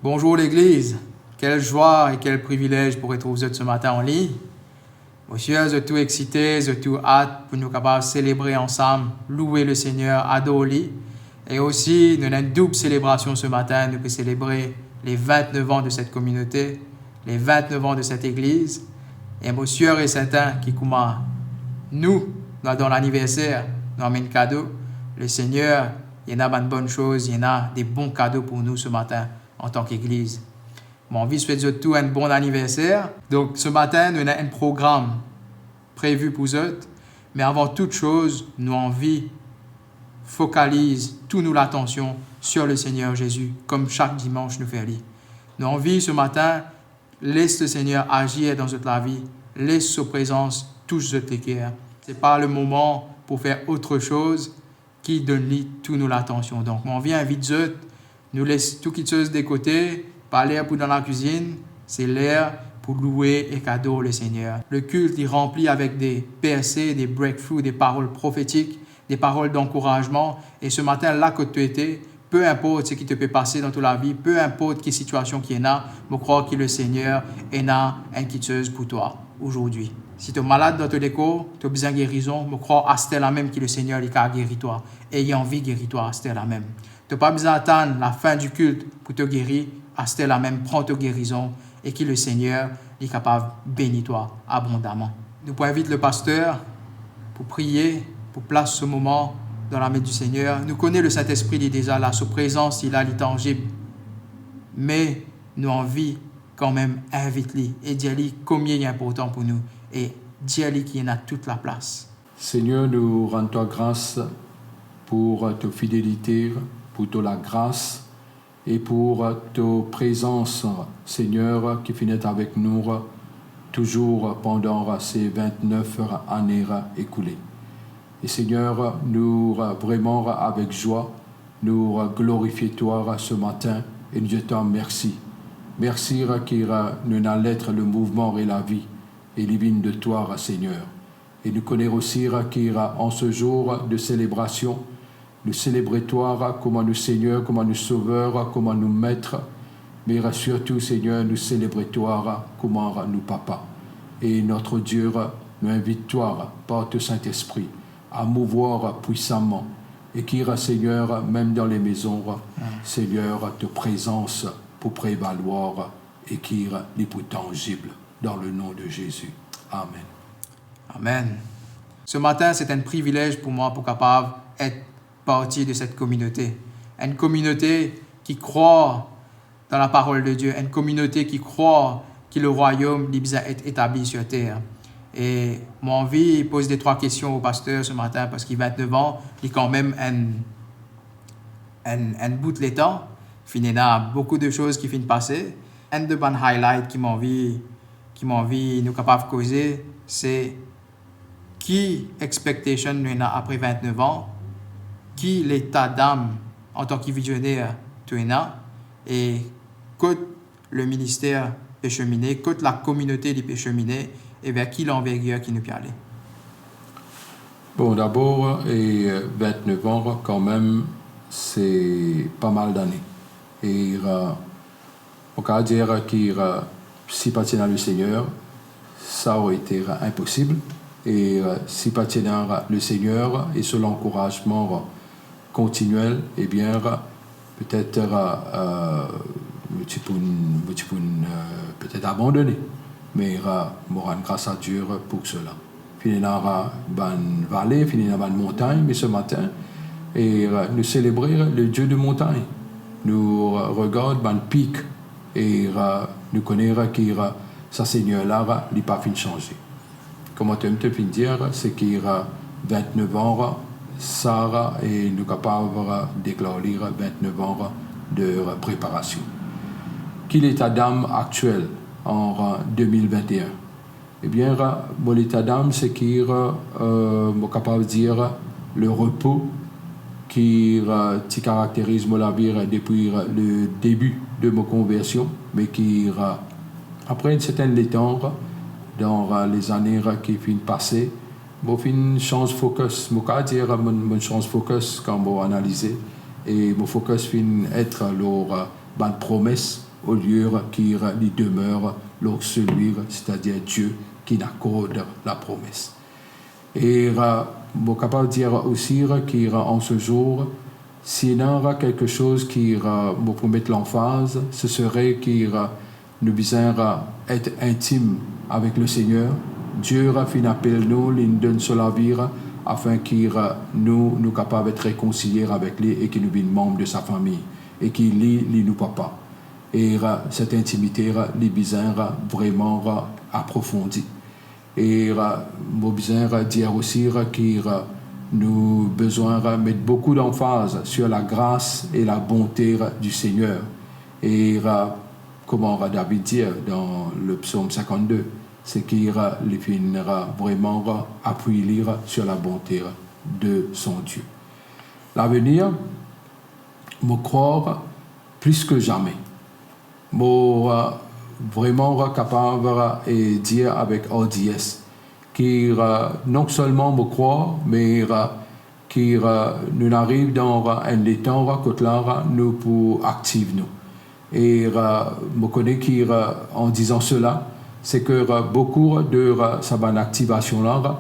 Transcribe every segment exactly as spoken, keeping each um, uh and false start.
Bonzour legliz, kel zwa e kel privilez pou retrouv zot se matin an lign. Mo swir zot tou exsite, zot tou at pou nou kapav selebre ansam, loue Lesegner, ador li. E osi, nou ena enn doub selebrasion se matin, nou pe selebre le vintnef an de set kominote, le vintnef an de set legliz. E mo swir e sertin ki kouma nou, nou al dan laniverser, nou amenn kado, Lesegner, li ena bann bonn soz, li ena de bon kado pou nou se matin antan ki legliz. Mo anvi swet zot tou enn bon aniverser. Donk, se matin, nou ena enn program previ pou zot, me avan tou soz, nou anvi fokaliz tou nou latansion sir Lesegner Zezi, kom sak dimans nou fer li. Nou anvi se matin, les Lesegner azir dan zot lavi, les so prezans tous zot leker. Se pa le moman pou fer otre soz ki donn li tou nou latansion. Donk, mo anvi invit zot, nou les tou kitsoz de kote, pa ler pou dan lakwizinn, se ler pou loue ek ador Lesegner. Le kilt, li ranpli avek de perse, de breakthrough, de parol profetik, de parol dankourazman. E se matin, la kot to ete, pe inport seki to pe pase dan to lavi, pe inport ki sitiasion ki ena, mo krwar ki Lesegner ena enn kitsoz pou twa azordi. Si to malad dan to lekor, to bizin gerizon, mo krwar aster la mem ki Lesegner li kapav geri twa, e li anvi geri twa aster la mem. To pa bizin atann lafin di kilt pou to geri, aster la mem pran to gerizon, e ki Lesegner li kapav beni twa abondaman. Nou pou invit le paster pou priye, pou plas so moman dan lame di Segner. Nou kone Lesintespri li deza la, so prezans li la, li tanzib. Me nou anvi kanmem invit li e dir li komie li inportan pou nou e dir li ki ena tou laplas. Segner, nou rann twa gras pou to fidelite, pou to lagras e pou to prezans, Segner, ki finn et avek nou touzour pandan se vintnef ane ekoule. E Segner, nou vreman avek zwa, nou glorifie twa se matin e nou dir twa mersi. Mersi ki nou ena let le mouvman e lavi, e li vinn de twa, Segner. E nou kone osi ki an se zour de selebrasion, nou selebre twa kouma nou Segner, kouma nou Sover, kouma nou Met, me sirtou, Segner, nou selebre twa kouma nou Papa. E notre Dieu, nou invit twa par to Sintespri a mouvwar pwisaman, e ki, Segner, mem dan lemezon, Segner, to prezans pou prevalwar, e ki li pou tanzib, dan le nom de Jésus. Amen. Amen. Se matin, se enn privilez pou mwa pou kapav et parti de set kominote. Enn kominote ki krwar dan laparol de Die, enn kominote ki krwar ki lerwayom li bizin et etabli sir ter. E mo anvi poz de trwa kestion o paster se matin, parski vintnef an, li kanmem enn, enn, enn bout letan, finn ena boukou de soz ki finn pase. Enn de bann highlight ki mo anvi, ki mo anvi nou kapav koze, se ki expectation nou ena apre vintnef an, ki letadam antan ki vizioner to ena, e kot leminister pe semine, kot lakominote li pe semine, e ver ki lanvergir ki nou pe ale. Bon, dabor, e, vintnef an, kanmem, se pa mal dane. E, e, mo kapav dir ki, e, si pa ti ena Lesegner, sa ore ete, e, inposib. E, e, si pa ti ena Lesegner e so lankourazman, e, kontiniel, ebien, petet, e, mo ti pou, mo ti pou, e, petet abandone. Me, e, mo rann gras a Die pou sela. Finn ena bann vale, finn ena bann montagn, me se matin, e, e, nou selebre le Die de montagne. Nou, e, regard bann pik, e, e, nou kone, e, ki, e, sa Segner la, e, li pa finn sanze. Kouma to mem to finn dir, se ki, e, vintnef an, sa, e nou kapav, e, deklar li, e, vintnef an de, e, preparasion. Ki letadam aktiel an, e, de mil vinte-e-enn? Ebien, e, mo letadam, se ki, e, e, mo kapav dir, e, le repo ki, e, ti karakteriz mo lavi, e, depi, e, le debi de mo konversion, me ki, e, apre enn sertin letan, dan, e, lezane, e, ki finn pase, mo finn sanz fokis. Mo kapav dir, e, mo, mo sanz fokis kan mo analize, e mo fokis finn et lor, e, bann promes, olie ki li demer lor selwi, setadir Die, ki'nn akord lapromes. E mo kapav dir osi ki an se zour, si ena kiksoz ki mo pou met lanfaz, se sere ki nou bizin et intim avek Lesegner. Die finn apel nou, li'nn donn so lavi afin ki nou, nou kapav et rekonsilie avek li e ki nou vinn manm de sa fami e ki li, li nou Papa. E set intimite li bizin vreman aprofondi. E mo bizin dir osi ki nou bizin met boukou lanfaz sur la grâce et la bonté du Seigneur. E kouma David dir dan le psaume cinquante-deux, se ki li finn vreman apwiy li sur la bonté de son Dieu. Lavenir, mo krwar plis ki zame, mo vreman kapav dir avek ardies ki non selman mo krwar, me ki nou'nn ariv dan enn letan kot la nou pou aktiv nou. E mo kone ki, an dizan sela, se ki boukou de sa bann aktivasion la,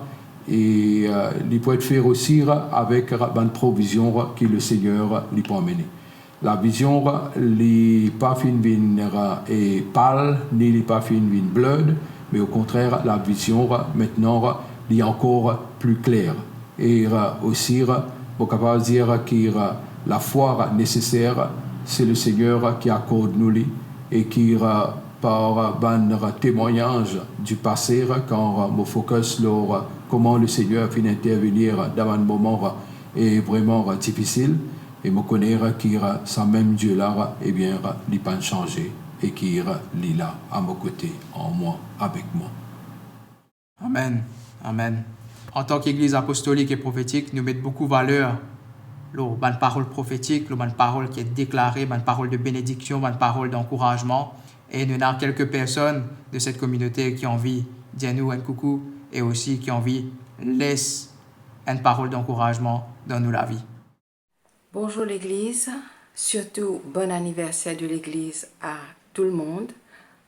e li pou et fer osi avek bann provizion ki Lesegner li pou amene. Lavizion li pa finn vinn pal, ni li pa finn vinn blurred, me okontrer, lavizion aster li ankor pli kler. E osi, mo kapav dir ki lafwa neseser, se Lesegner ki akord nou li, e ki par bann temwagnaz di pase, kan mo focus lor kouma Lesegner finn intervenir dan bann moman e vreman difisil, e mo kone ki sa mem Die la, ebien, li pa'nn sanze e ki li la a mo kote, an mwa, avek mwa. Amen. Amen. Antan ki Legliz Apostolik e Profetik, nou met boukou valer lor bann parol profetik, lor bann parol ki deklare, bann parol de benediksion, bann parol dankourazman. E nou ena kelke personn de set kominote ki anvi dir nou enn koukou e osi ki anvi les enn parol dankourazman dan nou lavi. Bonjour l'église, surtout bon anniversaire de l'église à tout le monde,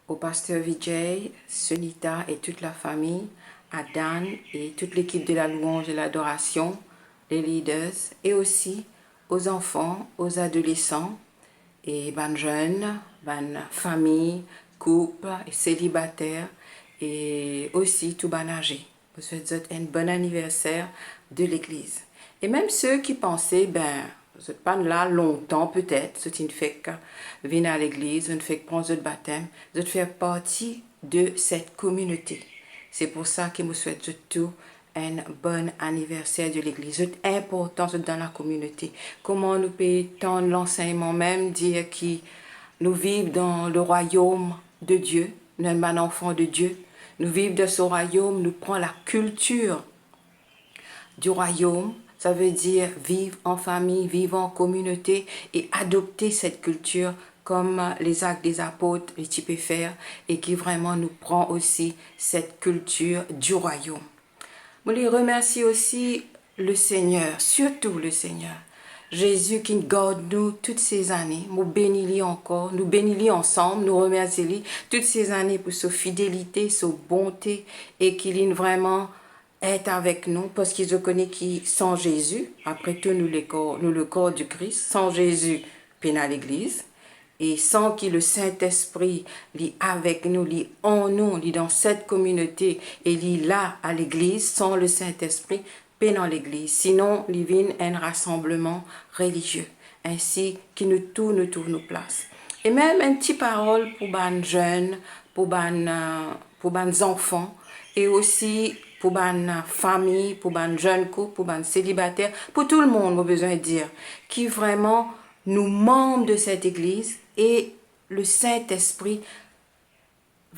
au pasteur Vijay, Sunita et toute la famille, à Dan et toute l'équipe de la louange et l'adoration, les leaders, et aussi aux enfants, aux adolescents, e bann zenn, bann fami, koup, e selibater, e osi tou bann aze. Mo swet zot enn bon anniverser de legliz. E mem se ki panse, ben, zot pa'nn la lontan petet, zot inn fek vinn a legliz, zot inn fek pran zot batem, zot fer parti de set kominote. Se pou sa ki mo swet zot tou enn bon anniverser de legliz. Zot inportan, zot dan lakominote. Kouma nou pe tann lansegnman mem dir ki nou viv dan lerwayom de Die, nou enn bann anfan de Die, nou viv dan so rwayom, nou pran lakiltir di rwayom, savedir viv an fami, viv an kominote e adopte set kiltir kom Lezak dezapot li ti pe fer, e ki vreman nou pran osi set kiltir di rwayom. Mo le remersie osi Lesegner, sirtou Lesegner, Zezi ki'nn gard nou tout se zane. Mo beni li ankor, nou beni li ansam, nou remersie li tout se zane pou so fidelite, so bonte, e ki li'nn vreman et avek nou, parski zot kone ki san Zezi, apre tou nou lekor, nou lekor di Kris, san Zezi pena legliz, e san ki Lesintespri li avek nou, li an nou, li dan set kominote e li la a legliz, san Lesintespri pena legliz, sinon li vinn enn rasanbleman relizie, ensi ki nou tou, nou trouv nou plas. E mem enn ti parol pou bann zenn, pou bann, euh, pou bann zanfan, e osi pou bann fami, pou bann zenn koup, pou bann selibater, pou tou lemonn, mo bizin dir, ki vreman nou manm de set legliz e Lesintespri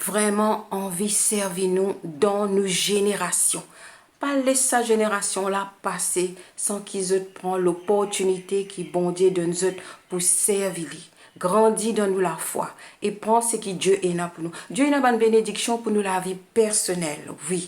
vreman anvi servi nou dan nou zenerasion. Pa les sa zenerasion la pase san ki zot pran loportinite ki Bondie donn zot pou servi li, grandi dan nou lafwa e pran seki Die ena pou nou. Die ena bann benediksion pou nou lavi personel, wi.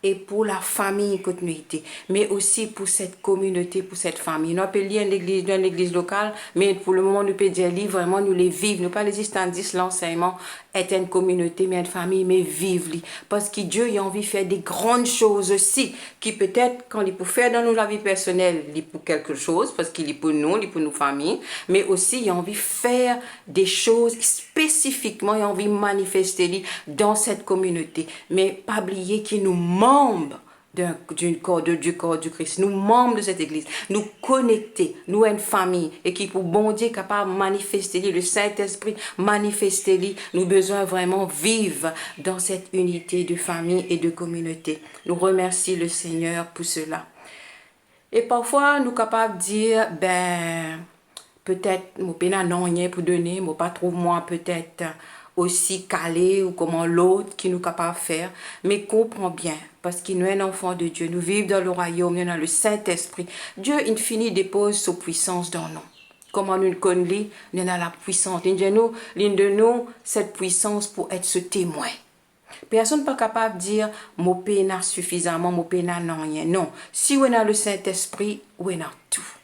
e pou lafami kot nou ete, me osi pou set kominote, pou set fami. Nou apel li enn legliz, nou enn legliz lokal, me pou lemoman nou pe dir li, vreman nou le viv, nou pa le zis tann zis lansegnman, et enn kominote, me enn fami, me viv li. Parski Die, li anvi fer de grann soz osi, ki petet, kan li pou fer dan nou lavi personel, li pou kelksoz, parski li pou nou, li pou nou fami, me osi, li anvi fer de soz spesifikman, li anvi manifeste li dan set kominote. Me pa bliye ki nou manb d'un, d'une corps, de, du corps du Christ. Nou manb de set legliz. Nou konekte, nou enn fami, e ki pou Bondie kapav manifeste li, Lesintespri manifeste li, nou bizin vreman viv dan set inite de fami e de kominote. Nou remersi Lesegner pou sela. E parfwa, nou kapav dir, be, petet mo pena nanye pou done, mo pa trouv mwa petet osi kale ou kouma lot ki nou kapav fer, me konpran bien, parski nou enn anfan de Die, nou viv dan lerwayom, nou ena Lesintespri. Die inn fini depoz so pwisans dan nou. Kouma nou konn li, nou ena lapwisans. Li dir nou, li donn nou set pwisans pou et so temwin. Personn pa kapav dir, mo pena sifizaman, mo pena nanye. Non, si ou ena Lesintespri, ou ena tou.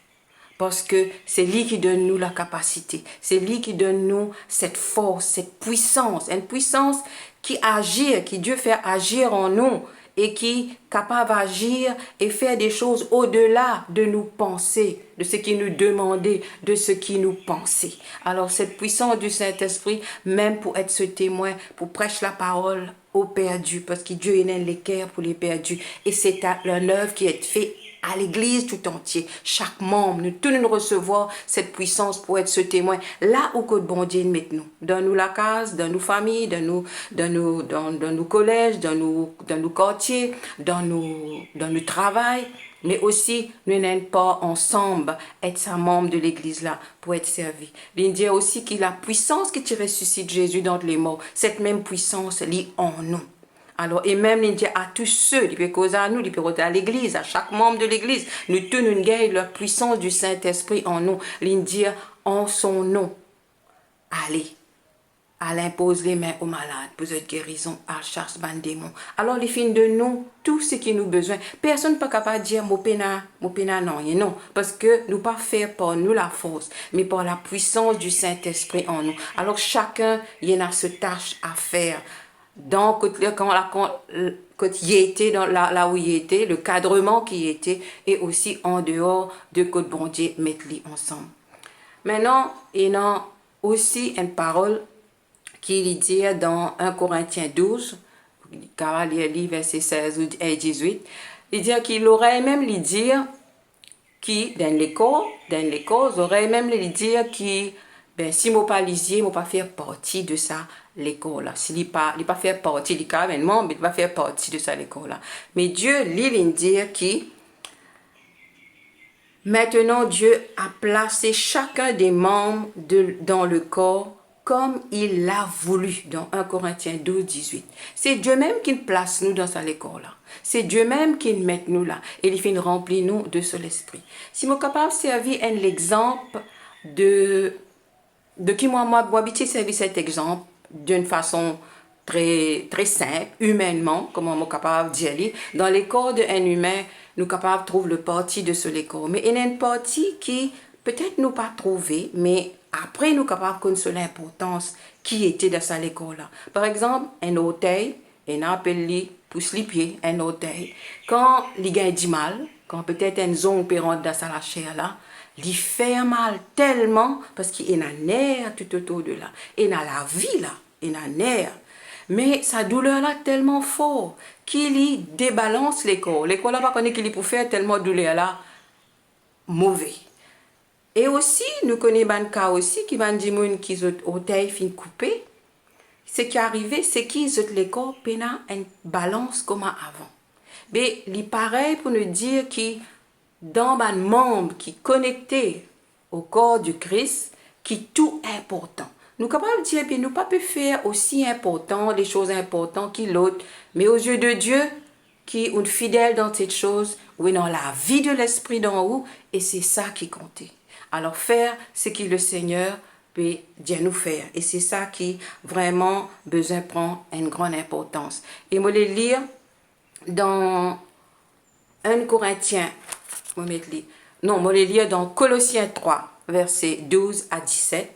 Parski se li ki donn nou lakapasite, se li ki donn nou set fors, set pwisans, enn pwisans ki azir, ki Die fer azir an nou e ki kapav azir e fer de soz odela de nou panse, de seki nou demande, de seki nou panse. Alor, set pwisans di Sintespri, mem pou et so temwin, pou pres laparol, aux perdus, parski Die ena enn leker pou leperdi, e se enn lev ki ete fe a legliz toutantie, sak manb, nou tou nou resevwar set pwisans pou et so temwin, la ou kot Bondie inn met nou, dan nou lakaz, dan nou fami, dan nou, dan nou, dan, dan nou kolez, dan nou, dan nou kartie, dan nou, dan nou travay, me osi nou ena enn par ansam, et sa manb de legliz la, pou et servi. Li dir osi ki lapwisans ki ti resisit Zezi dan lemor, set mem pwisans li an nou. Alor, e mem li dir a tou se, li pe koz a nou, li pe rod a legliz, a sak manb de legliz, nou tou nou gagn lapwisans di Sintespri an nou. Li dir, an so nom, ale, al inpoz lame o malad pou zot gerizon, al sas bann demon. Alor, li finn donn nou tou seki nou bizin. Personn pa kapav dir, mo pena, mo pena nanye, non, parski nou pa fer par nou lafors, me par lapwisans di Sintespri an nou. Alor, sakenn ena so tas a fer. Dan kot li, kan la, kan, kot li ete, dan la, la ou li ete, lekadreman ki li ete, e osi an deor de kot Bondie met li ansam. Aster, ena osi enn parol ki li dir dan enn Korintien douz, kapav lir li verse sez ou, e dizwit, li dir ki lorey mem li dir ki, dan lekor, dan lekor, zorey mem li dir ki, be, si mo pa lizie, mo pa fer parti de sa lekor la. Si li pa, li pa fer parti, li kapav enn manb, me li pa fer parti de sa lekor la. Me Die, li, li dir ki, maintenant Dieu a placé chacun des membres de, dans le corps comme il l'a voulu, dan enn Korintien douz, dizwit. Se Die mem ki plas nou dan sa lekor la. Se Die mem ki met nou la, e li finn ranpli nou de so Lespri. Si mo kapav servi enn lexanp de, de ki mwa, mwa, mo abitie servi set lexanp dan enn fason tre, tre sinp, imennman, kouma mo kapav dir li. Dan lekor de enn imin, nou kapav trouv leparti de so lekor. Me ena enn parti ki petet nou pa trouve, me apre nou kapav konn so linportans ki ete dan sa lekor la. Par exanp, enn ortey, ena apel li pous lipie, enn ortey. Kan li gagn dimal, kan petet enn zong pe rant dan sa laser la, li fer mal telman, parski ena ner toutotour de la, ena lavi la, ena ner. Me sa douler la telman for ki li debalans lekor. Lekor la pa kone ki li pou fer, telman douler la move. E osi, nou kone bann ka osi ki bann dimoun ki zot ortey finn koupe, seki arive, seki zot lekor pena enn balans kouma avan. Be, li parey pou nou dir ki dan bann manb ki konekte o kor di Kris, ki tou inportan. Nou kapav dir, be, nou pa pe fer osi inportan, de soz inportan ki lot, me o zie de Die, ki ou'nn fidel dan set soz, ou ena lavi de Lespri dan ou, e se sa ki konte. Alor, fer seki Lesegner pe dir nou fer, e se sa ki vreman bizin pran enn gran inportans. E mo le lir dan enn Korintien, mo met li, non, mo le lir dan Kolosien trwa, verse douz a diset.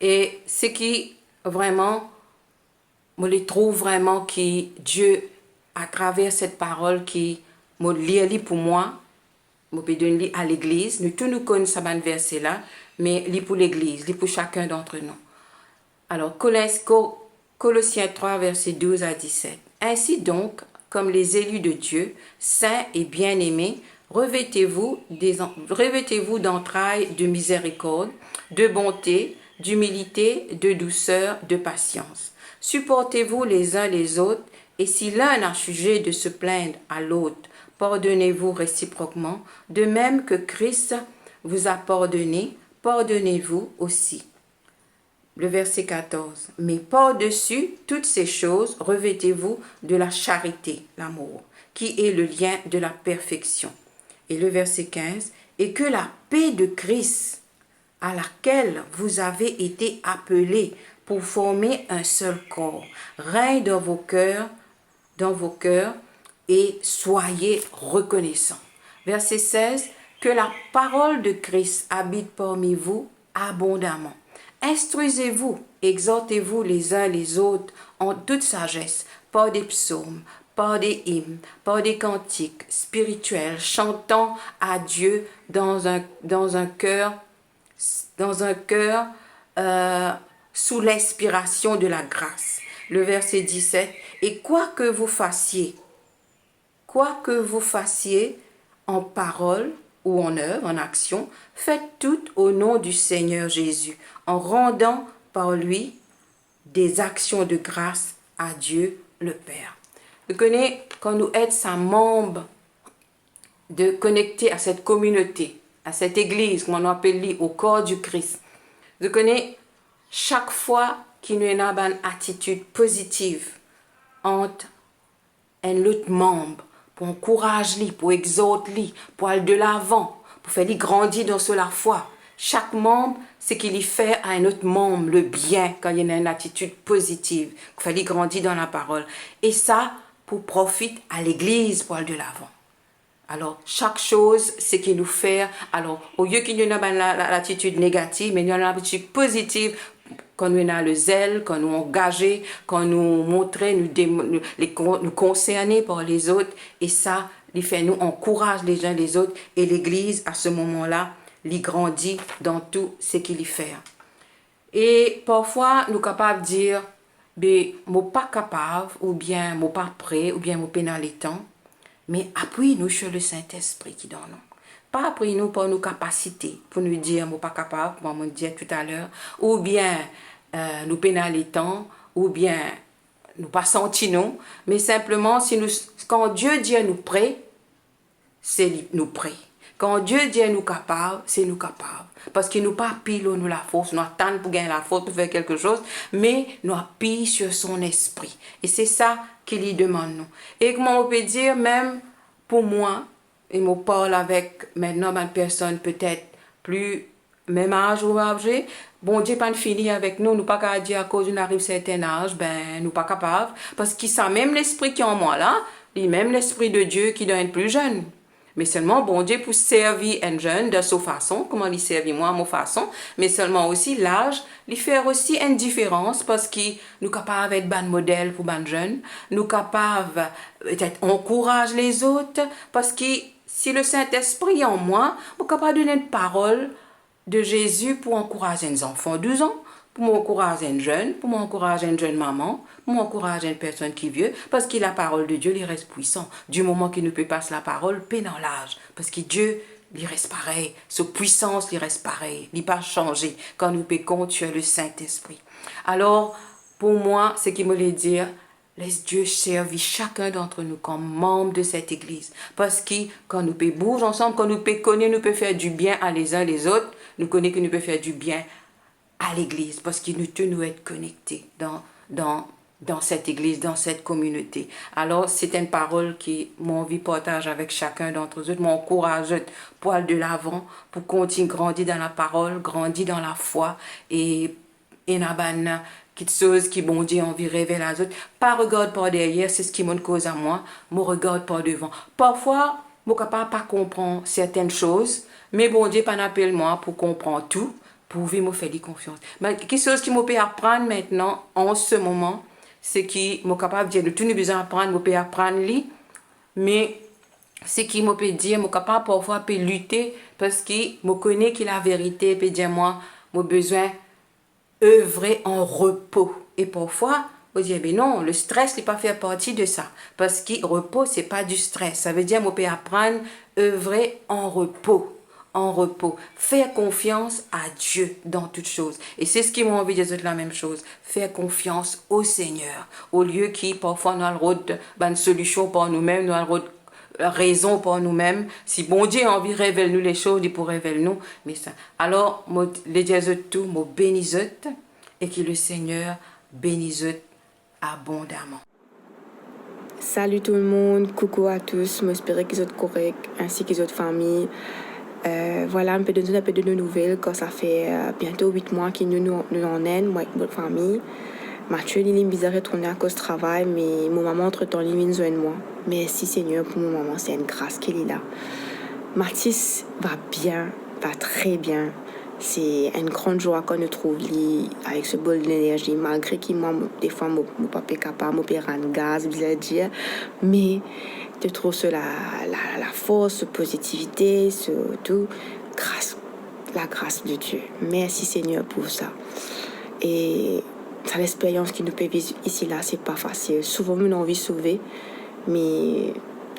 E seki vreman, mo le trouv vreman ki Die, atraver set parol ki mo lir li pou mwa, mo pe donn li a legliz. Nou tou nou konn sa bann verse la, me li pou legliz, li pou sakenn dantre nou. Alors, Coles-, Co-, Colossiens trois, versets douze à dix-sept. Ainsi donc, comme les élus de Dieu, saints et bien-aimés, revêtez-vous des en-, revêtez-vous d'entrailles de miséricorde, de bonté, d'humilité, de douceur, de patience. Supportez-vous les uns les autres, et si l'un a sujet de se plaindre à l'autre, pardonnez-vous réciproquement, de même que Christ vous a pardonné, pardonnez-vous aussi. Le verset quatorze. Mais par-dessus toutes ces choses, revêtez-vous de la charité, l'amour, qui est le lien de la perfection. Et le verset quinze. Et que la paix de Christ, à laquelle vous avez été appelés pour former un seul corps, règne dans vos cœurs, dans vos cœurs, et soyez reconnaissants. Verset seize. Que la parole de Christ habite parmi vous abondamment. Instruisez-vous, exhortez-vous les uns les autres en toute sagesse, par des psaumes, par des hymnes, par des cantiques spirituels, chantant à Dieu dans un, dans un cœur, dans un cœur, euh, sous l'inspiration de la grâce. Le verset dix-sept. Et quoi que vous fassiez, quoi que vous fassiez en parole ou en œuvre, en action, faites tout au nom du Seigneur Jésus, en rendant par lui des actions de grâce à Dieu le Père. Vous connaissez, quand nous aidons sa membre de connecter à cette communauté, à cette église, kouma nou apel li, au corps du Christ, vous connaissez, chaque fois ki nou ena bann atitid pozitiv ant enn lot manm, pou ankouraz li, pou exort li, pou al delavan, pou fer li grandi dan so lafwa. Sak manm, seki li fer a enn lot manm lebien, kan li ena enn atitid pozitiv, pou fer li grandi dan laparol. E sa, pou profit a legliz pou al delavan. Alor, sak soz, seki nou fer, alor, olie ki nou ena bann la, la, latitid negativ, me nou ena latitid pozitiv, kan nou ena lezel, kan nou angaze, kan nou montre nou dem-, nou, le kon-, nou konserne par lezot, e sa, li fer nou ankouraz les uns les autres, e legliz, a se moman la, li grandi dan tou seki li fer. E parfwa, nou kapav dir, "Be, mo pa kapav," oubien, "Mo pa pre," oubien, "Mo pena letan." Me apiy nou sir Lesintespri ki dan nou. Pa apiy nou par nou kapasite pou nou dir, "Mo pa kapav," kouma mo dir toutaler, oubien, eh, "Nou pena letan," oubien, "Nou pa santi nou." Me sinpleman, si nou, kan Die dir nou pre, se li nou pre. Kan Die dir nou kapav, se nou kapav. Parski nou pa apiy lor nou lafors, nou atann pou gagn lafors pou fer kelke soz, me nou apiy sir son Lespri. E se sa ki li demann nou. E kouma mo pe dir, mem pou mwa, e mo parl avek mintnan bann personn petet pli mem az ou aze, Bondie pa'nn fini avek nou, nou pa kapav dir akoz nou ariv sertin az, be, nou pa kapav, parski sa mem Lespri ki an mwa la, li mem Lespri de Die ki dan enn pli zenn. Me selman Bondie pou servi enn zenn dan so fason, kouma li servi mwa mo fason, me selman osi laz, li fer osi enn diferans, parski nou kapav et bann model pou bann zenn, nou kapav petet ankouraz lezot, parski si Lesintespri an mwa, mo kapav donn enn parol de Zezi pou ankouraz enn zanfan douz an, pou mo ankouraz enn zenn, pou mo ankouraz enn zenn mama, pou mo ankouraz enn personn ki vie, parski laparol de Die, li res pwisan. Di moman ki nou pe pas laparol, pena laz, parski Die, li res parey, so pwisans, li res parey, li pa sanze, kan nou pe kont sir Lesintespri. Alor, pou mwa, seki mo le dir, les Die servi sakenn dantre nou kom manm de set legliz. Parski kan nou pe bouz ansam, kan nou pe kone nou pe fer dibien a les uns les autres, nou kone ki nou pe fer dibien a legliz, parski nou tou nou et konekte dan, dan, dan set legliz, dan set kominote. Alor, se enn parol ki mo anvi partaz avek sakenn dantre zot, mo ankouraz zot pou al delavan, pou kontign grandi dan laparol, grandi dan lafwa, e ena bann Kiksoz ki Bondie anvi revel a zot, pa regard par deryer, se seki monn koz a mwa, mo regard par devan. Parfwa, mo kapav pa konpran sertenn soz, me Bondie pa'nn apel mwa pou konpran tou, pourvi mo fer li konfians. Me kiksoz ki mo pe aprann aster, an se moman, seki mo kapav dir nou tou nou bizin aprann, mo pe aprann li, me seki mo pe dir, mo kapav parfwa pe lite, parski mo kone ki laverite pe dir mwa, mo bizin evre an repo. E parfwa, mo dir, "Be non, le stres, li pa fer parti de sa." Parski repo, se pa di stres. Savedir, mo pe aprann evre an repo. An repo. Fer konfians a Die dan tout soz. E se seki mo anvi dir zot, lamem soz. Fer konfians o Segner. Olie ki parfwa nou al rod bann solision par noumem, nou al rod rezon par noumem. Si Bondie anvi revel nou lesoz, li pou revel nou. Me sa, alor, mo le dir zot tou, mo beni zot, e ki le Segner beni zot abondaman. Salut tout le monde, coucou à tous, mo espere ki zot korek, ensi ki zot fami. Euh, vwala, mo pe donn zot enpe de nou nouvel, kan sa fer, euh, biento wit mwa ki nou, nou, nou an Inn, mwa ek mo fami. Mathieu, li, li bizin retourne akoz travay, me mo mama, antretan, li vinn zwenn mwa. Mersi Segner pou mo mama, se enn gras ki li la. Mathis va bien, va tre bien. Se enn gran zwa kan nou trouv li avek se bol lenerzi, malgre ki mwa, mo, defwa mo, mo pa pe kapav, mo pe rann gaz, bizin dir, me de trouv se la, la, lafors, se pozitivite, se tou, gras, lagras de Die. Mersi Segner pou sa. E sa, lexperyans ki nou pe viv isi la, se pa fasil. Souvan, nou anvi sove, me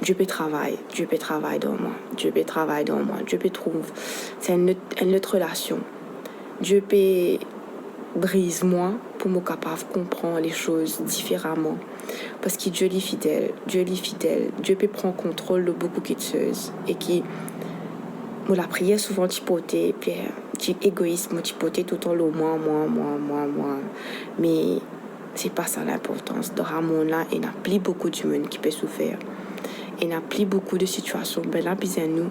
Die pe travay, Die pe travay dan mwa, Die pe travay dan mwa, Die pe trouv, se enn lot, enn lot relasion. Die pe briz mwa pou mo kapav konpran lesoz diferaman. Parski Die li fidel, Die li fidel, Die pe pran kontrol de boukou kiksoz. E ki mo lapriyer souvan ti porte, Pier, ti egois, mo ti porte toultan lor mwa, mwa, mwa, mwa, mwa. Me se pa sa linportans. Dan ramond la, ena pli boukou dimoun ki pe soufer. Ena pli boukou de sitiasion. Bannla bizin nou.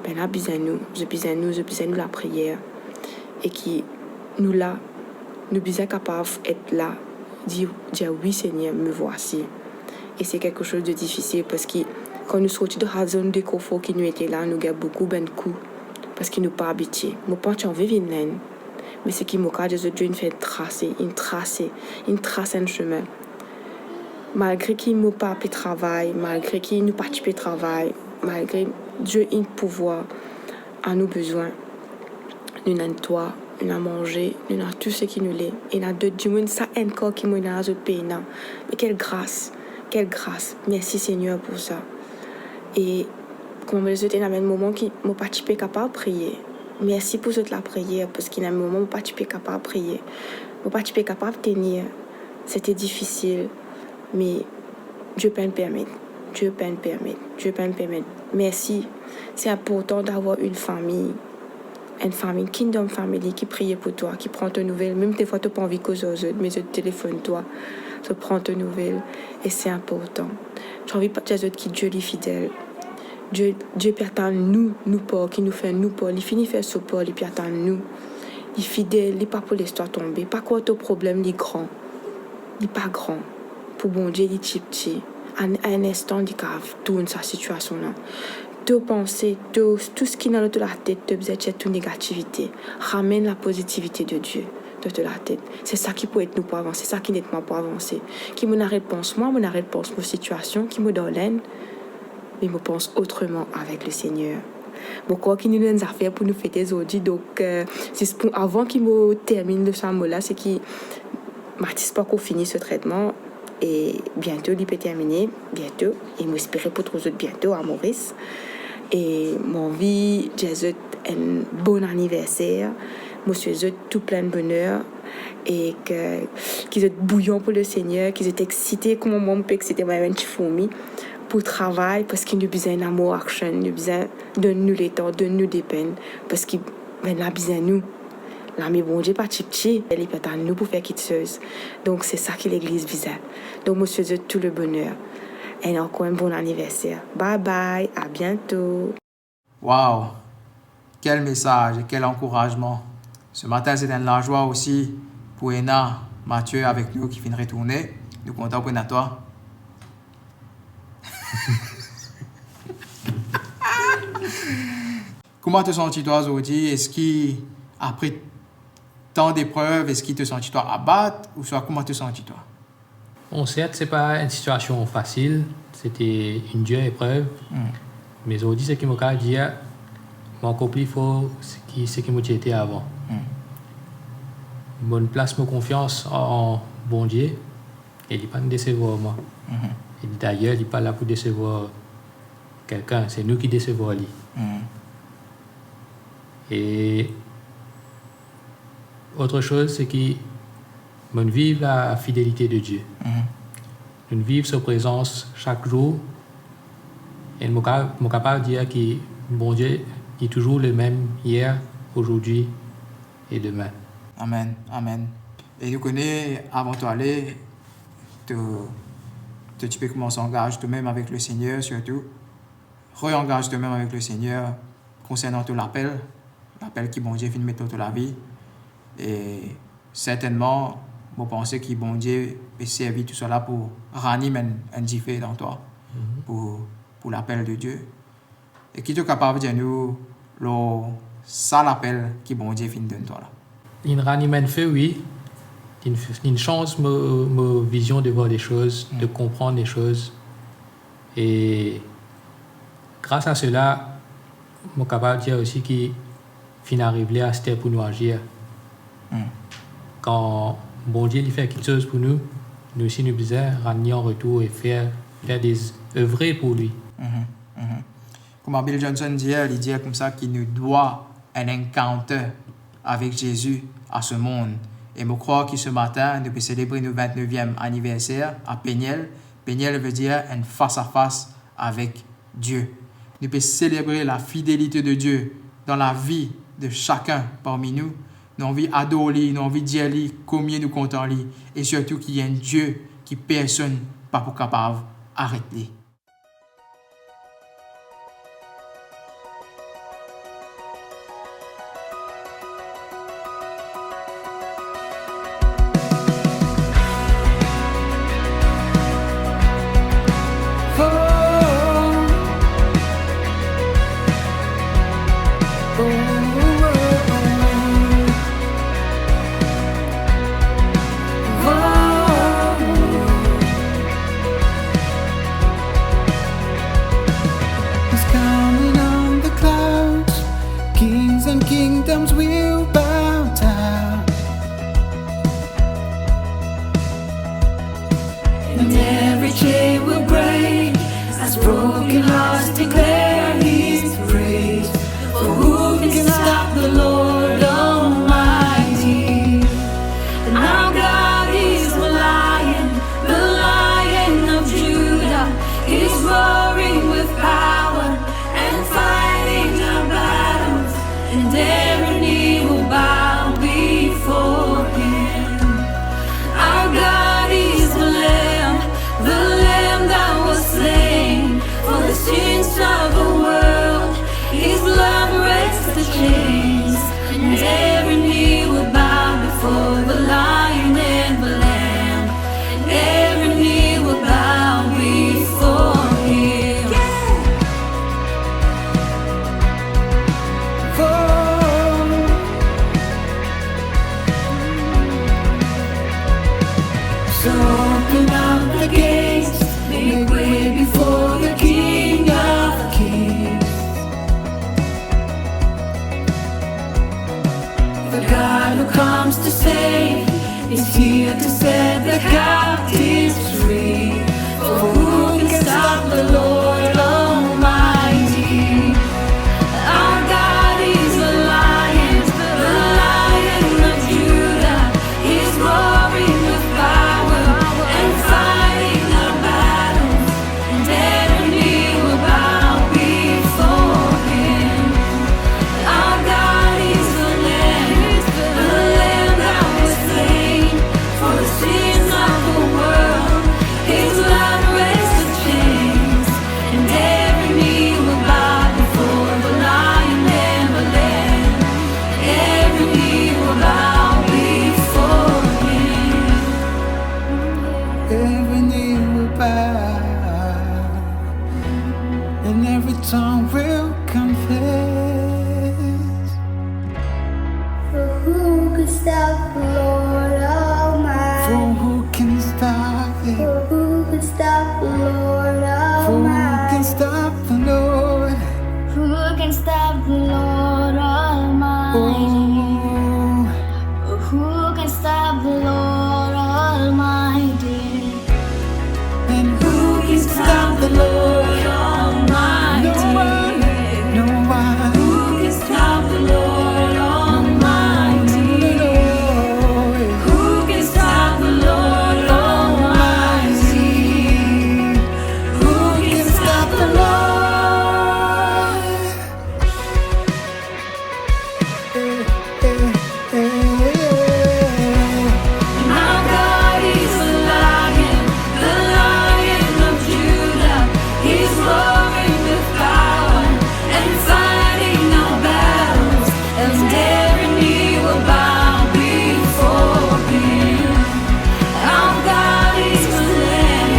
Bannla bizin nou. Zot bizin nou, zot bizin nou lapriyer. E ki nou la, nou bizin kapav et la, dir, dir, "Wi, Segner, me voici." E se kiksoz de difisil, parski kan nou sorti dan sa zone de confort ki nou ete la, nou gagn boukou bann kou, parski nou pa abitie. Mo pa ti anvi vinn Inn, me seki mo kapav dir zot, Die inn fer trase, inn trase, inn tras enn semin. Malgre ki mo pa pe travay, malgre ki nou pa ti pe travay, malgre Die inn pourvwar a nou bezwin, nou ena enn twa, nou ena manze, nou ena tou seki nou le. Ena dot dimoun, sa enn kar ki mo ena la, zot pena. Me kel gras, kel gras. Mersi Segner pou sa. E kouma mo dir zot, ena bann moman ki mo pa ti pe kapav priye. Mersi pou zot lapriyer, parski ena bann moman mo pa ti pe kapav priye. Mo pa ti pe kapav tenir. Sete difisil, me Die pa'nn permet. Die pa'nn permet. Die pa'nn permet. Mersi. Se inportan d'avoir une famille. Enn fami, kingdom family ki priye pou twa, ki pran to nouvel. Mem defwa to pa anvi koz ar zot, me zot telefonn twa, zot pran to nouvel. E se inportan. Ti anvi pa dir zot ki Die li fidel. Die, Die pe atann nou, nou par, ki nou fer nou par. Li fini fer so par, li pe atann nou. Li fidel, li pa pou les twa tonbe. Pa krwar to problem li gran. Li pa gran. Pou Bondie, li tipti. An, an enn instan, li kapav tourn sa sitiasion la. To panse, to, tou seki ena lor to latet, to bizin tir tou negativite. Ramenn lapozitivite de Die dan to latet. Se sa ki pou ed nou pou avanse, se sa ki ed mwa pou avanse. Ki mo ena repons mwa, mo ena repons mo sitiasion, ki mo dan Lenn, me mo pans otreman avek Lesegner. Mo krwar ki nou ena enn zafer pou nou fete zordi, donk, euh, zis pou, avan ki mo terminn lor sa mo la, se ki Mathis pankor fini so tretman, e biento li pe termine, biento, e mo espere pou trouv zot biento a Moris. E mo anvi dir zot enn bon aniverser, mo swet zot tou plin boner, e ke, ki zot bouyon pou Lesegner, ki zot eksite kouma mwa mo pe eksite, mo enn ti fourmi, pou travay, parski nou bizin ena more action, nou bizin donn nou letan, donn nou depenn, parski bannla bizin nou. Lame Bondie pa tipti, li pe atann nou pou fer kiksoz. Donk, se sa ki legliz bizin. Donk, mo swet zot tou le boner. E ankor enn bon aniverser. Bye bye, a biento. Waw! Kel mesaz e kel ankourazman! Ce matin, c'est une la joie aussi pour ena Mathieu avek nou ki finn retourne, nou kontan pou ena twa. Kouma to santi twa zordi? Eski apre tan deprev, eski to santi twa abat, ouswa kouma to santi twa? Bon, sert, se pa enn sitiasion fasil, se ti enn dir eprev. Hmm. Me zordi, seki mo kapav dir, mo ankor pli for ki seki mo ti ete avan. Hmm. Mo'nn plas mo konfians an Bondie, e li pa'nn desevwar mwa. Mhm. E dayer, li pa la pou desevwar kikenn, se nou ki desevwar li. Mhm. E otre soz, se ki mo'nn viv lafidelite de Die. Mhm. No'nn viv so prezans sak zour. E mo ka-, mo kapav dir ki Bondie, li touzour lemem, yer, azordi e demin. Amen, amen. E nou kone, avan to ale, to, to ti pe koumans angaz tomem avek Lesegner, sirtou. Re-angaz tomem avek Lesegner konsernan to lapel, lapel ki Bondie finn met lor to lavi. E sertennman, mo panse ki Bondie pe servi tousala pou ranim enn, enn dife dan twa, mhm, pou, pou lapel de Die. E ki to kapav dir nou lor sa lapel ki Bondie finn donn twa la? Linn ranim enn dife, wi. Linn, linn sanz mo, mo vizion de vwar lesoz, mm, de konprann lesoz. E gras a sela, mo kapav dir osi ki finn ariv ler aster pou nou azir. Hmm. Kan Bondie li fer kiksoz pou nou, nou osi nou bizin rann li an retour e fer, fer de, evre pou li. Mhm, mhm. Kouma Bill Johnson dir, li dir koumsa ki nou dwa enn encounter avek Zezi a se mond. E mo krwar ki se matin, nou pe selebre nou vintneviem aniverser a Peniel. Peniel vedir enn fas a fas avek Die. Nou pe selebre lafidelite de Die dan lavi de sakenn parmi nou. Nou anvi ador li, nou anvi dir li konbien nou kontan li, e sirtou ki li enn Die ki personn pa pou kapav aret li. He's coming on the clouds. Kings and kingdoms will bow down. And every chain will break as broken hearts declare his praise. For who can stop the Lord Almighty? And our God is a lion, the Lion of Judah. He's roaring with power and fighting our battles, and every knee will bow before him. Our God is the Lamb, the Lamb that was slain for the sins of the world. His blood breaks the chains, and every knee will bow before the Lion and the Lamb. Every knee will bow before him. For so open up the gates, make way before the King of Kings. The God who comes to save is here to set the captives free. For who can stop the Lord Almighty? Our God is a lion, the Lion of Judah. He's roaring with power and fighting our battles. And every knee will bow before him. Our God is the Lamb, the Lamb that was slain for the sins of the world. Stop the Lord Almighty. For who can stop it? For who can stop the Lord For who can Almighty? Stop the Lord? Who can stop the Lord Almighty? Oh. Who can stop the Lord Almighty? And who can stop the Lord Almighty? No one, no one. Who can stop the Lord Almighty? No, no, no. Who can stop the Lord Almighty? Who can stop the Lord? Our God is a lion, the Lion of Judah. He's roaring with power and fighting our battles, and every knee will bow before him. Our God is the Lamb,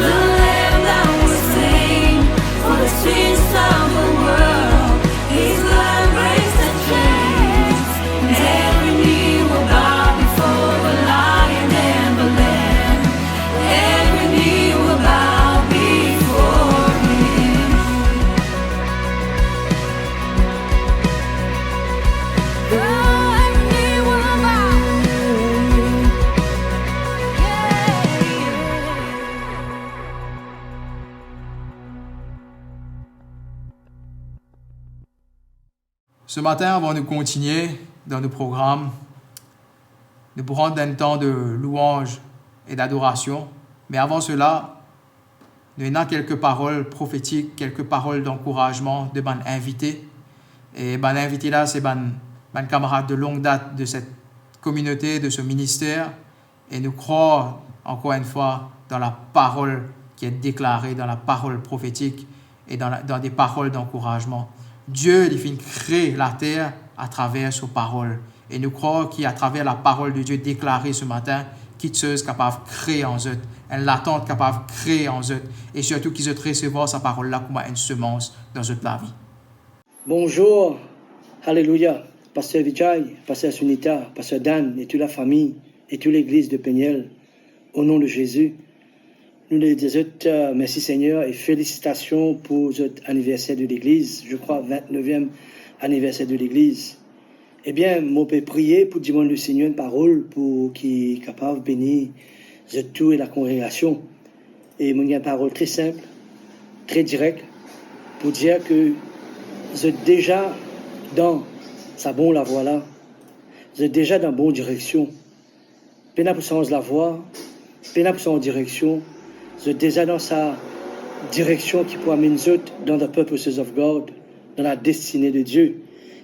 the Lamb that was slain for the sins of the world. His blood breaks the chains. Every knee will bow before the Lion and the Lamb. Every knee will bow before him. Oh, every knee will bow. Yeah. Ce matin, avant de continuer dans nos programmes, nous pourrons prendre un temps de louange et d'adoration. Mais avant cela, nou ena kelke parol profetik, kelke parol dankourazman de bann invite. E bann invite la, se bann, bann kamarad de longue date de cette communauté, de ce ministère. Et nous croyons encore une fois dans la parole qui est déclarée, dans la parole prophétique et dans la, dans des paroles d'encouragement. Dieu, li finn kre later atraver so parol. E nou krwar ki atraver laparol de Die deklare se matin, kiksoz kapav kre an zot, enn latant kapav kre an zot, e sirtou ki zot resevwar sa parol la kouma enn semans dan zot lavi. Bonzour, alelouya, Paster Vijay, Paster Sunita, Paster Dan e tou lafami e tou legliz de Peniel, o non de Zezi, nou le dir zot, euh, mersi Segner e felisitasion pou zot aniverser de legliz, je krwa vintneviem aniverser de legliz. Ebien, mo pe priye pou dimann Lesegner enn parol pou ki kapav beni zot tou e lakongregasion. E mo ena enn parol tre sinp, tre direk, pou dir ke zot deza dan sa bon lavwa la, zot deza dan bon direksion. Pena pou sanz lavwa, pena pou sanz direksion, zot deza dan sa direksion ki pou amenn zot dan the purposes of God, dan la destine de Die.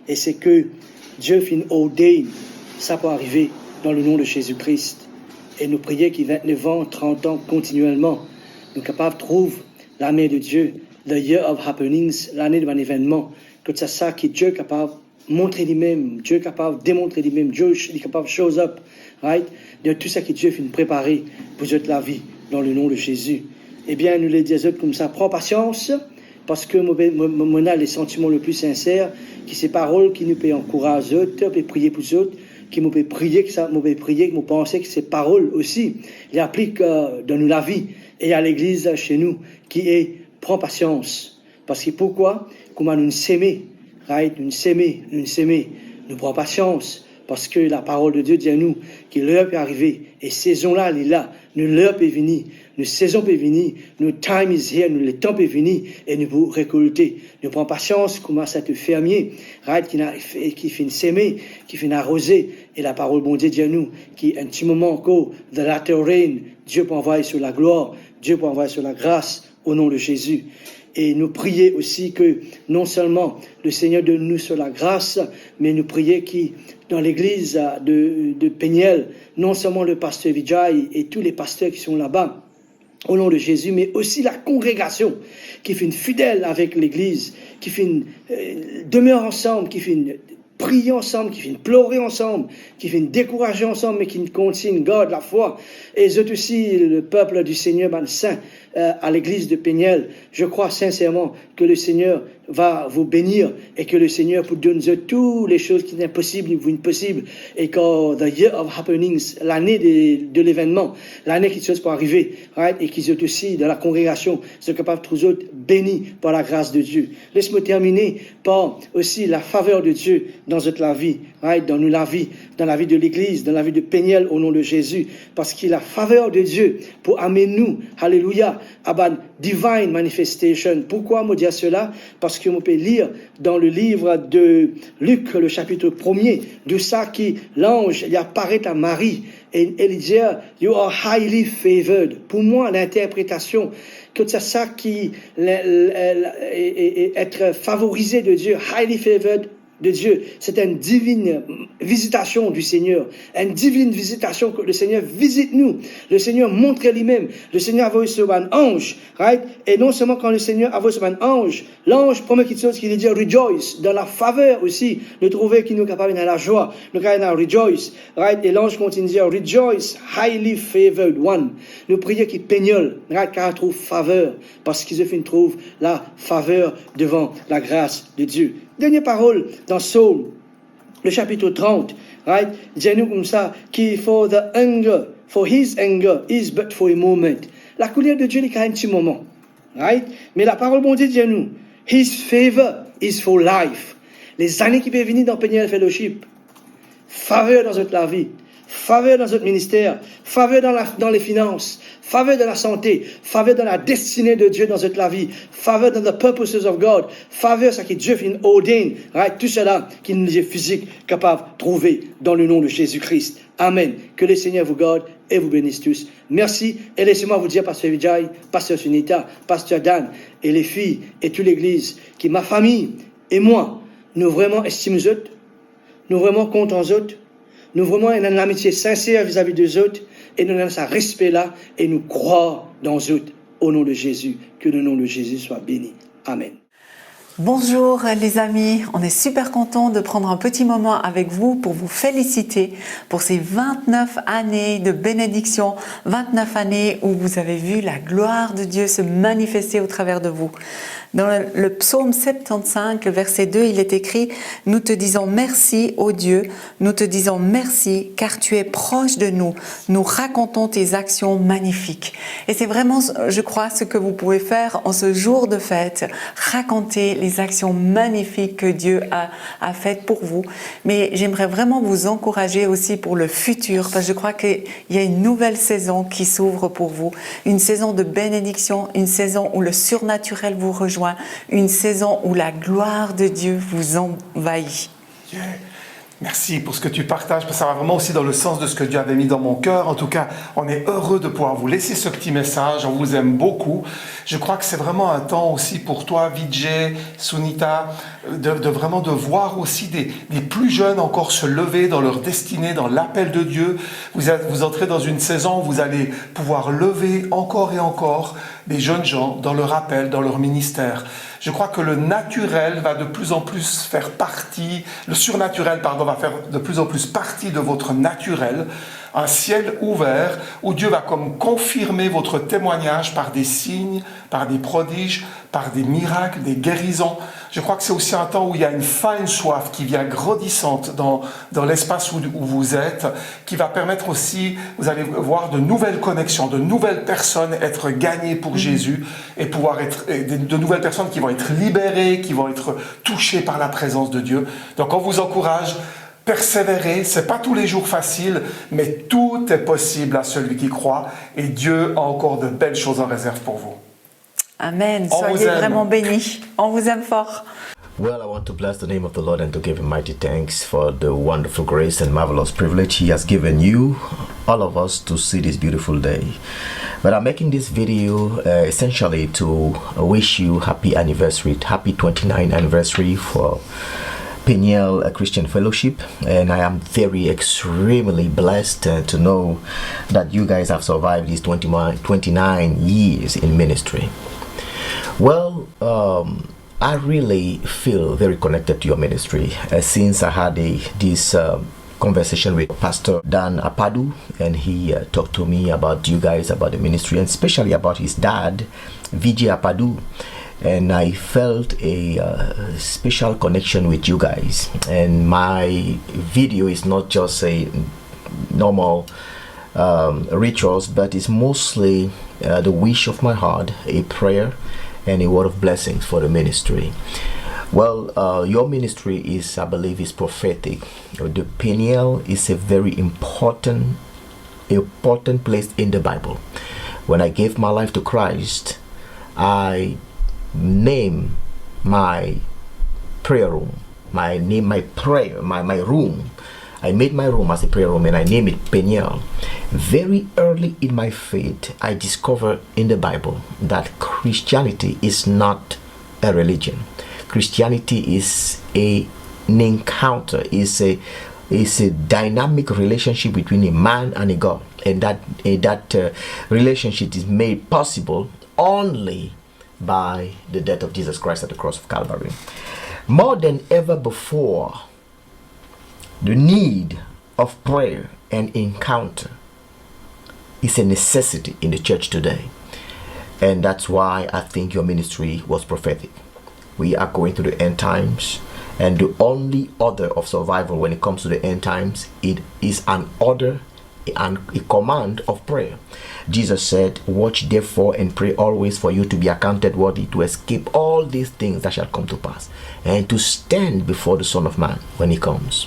E seki Die finn ordain, sa pou arive dan le non de Zezi Kris. E nou priye ki vintnef an, trant an, kontinielman, nou kapav trouv lame de Die, the year of happenings, lane de bann evennman, kot sa, sa ki Die kapav montre limem, Die kapav demontre limem, Die li kapav shows up, right? De tou seki Die finn prepare pou zot lavi dan le non de Zezi. Ebien, nou le dir zot koumsa, pran pasians, parski mo, mo, mo, mo ena le santiman le pli sinser, ki se parol ki nou pe ankouraz zot, pe priye pou zot, ki mo pe priye ki sa, mo pe priye ki mo panse ki se parol osi, li aplik, euh, dan nou lavi e a legliz se nou, ki e pran pasians. Parski poukwa? Kouma nou seme, right? Nou seme, nou seme, nou pran pasians, parski laparol de Die dir nou ki ler pe arive, e sezon la, li la, nou ler pe vini, nou sezon pe vini, nou time is here, nou letan pe vini, e nou pou rekolte. Nou pran pasians kouma set fermie, right, ki ena, ki finn seme, ki finn aroze, e laparol Bondie dir nou ki enn ti moman ankor, the latter rain, Die pou anvway so laglwar, Die pou anvway so lagras, o non de Zezi. E nou priye osi ki non selman Lesegner donn nou so lagras, me nou priye ki dan legliz de, de Peniel, non selman le paster Vijay e tou le paster ki son laba, o non de Zezi, me osi lakongregasion ki finn fidel avek legliz, ki finn, euh, demer ansam, ki finn priye ansam, ki finn plore ansam, ki finn dekouraze ansam, me ki kontign gard lafwa. E zot osi, le pep di Segner, bann sin, euh, a legliz de Peniel, je krwa sinserman ki Lesegner va vous bénir et que le Seigneur pou donn zot tou le soz ki inposib, li pou vinn posib, et que the year of happenings, lane de, de levennman, lane ki soz pou arive, right? E ki zot osi, dan la kongregasion, zot kapav trouv zot beni par la gras de Die. Les mo termine par osi la faver de Die dan zot lavi, right? Dan nou lavi, dan lavi de legliz, dan lavi de Peniel, o non de Zezi, parski la faver de Die pou amenn nou, alelouya, a bann divine manifestation. Pourkwa mo dir sela? Parski mo pe lir dan le liv de Lik, le sapit premie, de sa ki lanz, li aparet a Marie, e, e li dir, "You are highly favored." Pou mwa, linterpretasion, kot sa, sa ki, le, le, le, e, e, e, être favorisé de Die, highly favored de Die, se enn divin vizitasion du Seigneur, enn divin vizitasion ke le Seigneur vizit nou, le Seigneur montre limem, le Seigneur avoy so bann anz, right? E non selman kan le Seigneur avoy so bann anz, lanz, premie kiksoz ki li dir, "Rejoice." Dan la faver osi, nou trouve ki nou kapav ena lazwa, nou kapav ena rejoice, right? E lanz kontign dir, "Rejoice, highly favored one." Nou priye ki Peniel, right, kapav trouv faver, parski zot finn trouv la faver devan la gras de Die. Dernie parol dan Psom, le sapit trant, right, dir nou koumsa, ki, "For the anger, for his anger is but for a moment." Lakoler de Die, li kav enn ti moman, right? Me laparol Bondie dir nou, "His favor is for life." Lezane ki pe vini dan Peniel Fellowship, faver dan zot lavi, faver dan zot minister, faver dan la, dan lefinans, faver dan lasante, faver dan la destine de Die dan zot lavi, faver dan the purposes of God, faver sa ki Die finn ordain, right? Tou sela ki nou lizie fizik kapav trouve dan le non de Zezi Kris. Amen. Que le Seigneur vous garde et vous bénisse tous. Merci. Et laissez-moi vous dire, Pasteur Vijay, Pasteur Sunita, Pasteur Dan, et les filles, et toute l'église, ki ma fami e mwa, nou vreman estim zot, nou vreman kontan zot, nou vreman ena enn lamitie sinser vizavi de zot, e nou ena sa respe la, e nou krwar dan zot, o non de Zezi, que le nom de Jésus soit béni. Amen. Bonjour les amis, on est super content de prendre un petit moment avec vous pour vous féliciter pour ces vingt-neuf années de bénédiction, vingt-neuf années où vous avez vu la gloire de Dieu se manifester au travers de vous. Dans le, le psaume septante-cinq, le verset deux, il est écrit : « Nous te disons merci, ô Dieu, nous te disons merci, car tu es proche de nous. Nous racontons tes actions magnifiques. » Et c'est vraiment, je crois, ce que vous pouvez faire en ce jour de fête, raconter les actions magnifiques que Dieu a, a faites pour vous. Mais j'aimerais vraiment vous encourager aussi pour le futur, parce que je crois qu'il y a une nouvelle saison qui s'ouvre pour vous, une saison de bénédiction, une saison où le surnaturel vous rejoint, une saison où la gloire de Dieu vous envahit. Yeah. Merci pour ce que tu partages, parce que ça va vraiment aussi dans le sens de ce que Dieu avait mis dans mon cœur. En tout cas, on est heureux de pouvoir vous laisser ce petit message. On vous aime beaucoup. Je crois que c'est vraiment un temps aussi pour toi, Vijay, Sunita, de, de vraiment de voir aussi des, des plus jeunes encore se lever dans leur destinée, dans l'appel de Dieu. Vous êtes, vous entrez dans une saison où vous allez pouvoir lever encore et encore des jeunes gens dans leur appel, dans leur ministère. Je crois que le naturel va de plus en plus faire partie, le surnaturel, pardon, va faire de plus en plus partie de votre naturel, un ciel ouvert où Dieu va comme confirmer votre témoignage par des signes, par des prodiges, par des miracles, des guérisons. Je crois que c'est aussi un temps où il y a une faim, une soif qui vient grandissante dans, dans l'espace où, où vous êtes, qui va permettre aussi, vous allez voir de nouvelles connexions, de nouvelles personnes être gagnées pour Jésus et pouvoir être, et de, de nouvelles personnes qui vont être libérées, qui vont être touchées par la présence de Dieu. Donc on vous encourage, persévérez, c'est pas tous les jours facile, mais tout est possible à celui qui croit et Dieu a encore de belles choses en réserve pour vous. Amen. On vous aime. Soyez vraiment bénis. On vous aime fort. Well, I want to bless the name of the Lord and to give him mighty thanks for the wonderful grace and marvelous privilege he has given you, all of us, to see this beautiful day. But I'm making this video, uh, essentially to wish you happy anniversary, happy twenty-ninth anniversary for Peniel, uh, Christian Fellowship, and I am very extremely blessed, uh, to know that you guys have survived these twenty, twenty-nine years in ministry. Well, um, I really feel very connected to your ministry, uh, since I had a, this, um, conversation with Pastor Dan Apadu, and he, uh, talked to me about you guys, about the ministry, and especially about his dad, Vijay Apadu. and I felt a uh, special connection with you guys. And my video is not just a normal um, rituals, but it's mostly uh, the wish of my heart, a prayer, and a word of blessings for the ministry. Well, uh, your ministry is, I believe, is prophetic. The Peniel is a very important, important place in the Bible. When I gave my life to Christ, I name my prayer room, my name my prayer, my, my room. I made my room as a prayer room and I name it Peniel. Very early in my faith, I discovered in the Bible that Christianity is not a religion. Christianity is a, an encounter, is a is a dynamic relationship between a man and a God, and that eh, that uh, relationship is made possible only by the death of Jesus Christ at the cross of Calvary. More than ever before, the need of prayer and encounter is a necessity in the church today. And that's why I think your ministry was prophetic. We are going through the end times, and the only order of survival when it comes to the end times, it is an order and a command of prayer. Jesus said, "Watch therefore and pray always for you to be accounted worthy to escape all these things that shall come to pass, and to stand before the Son of Man when he comes."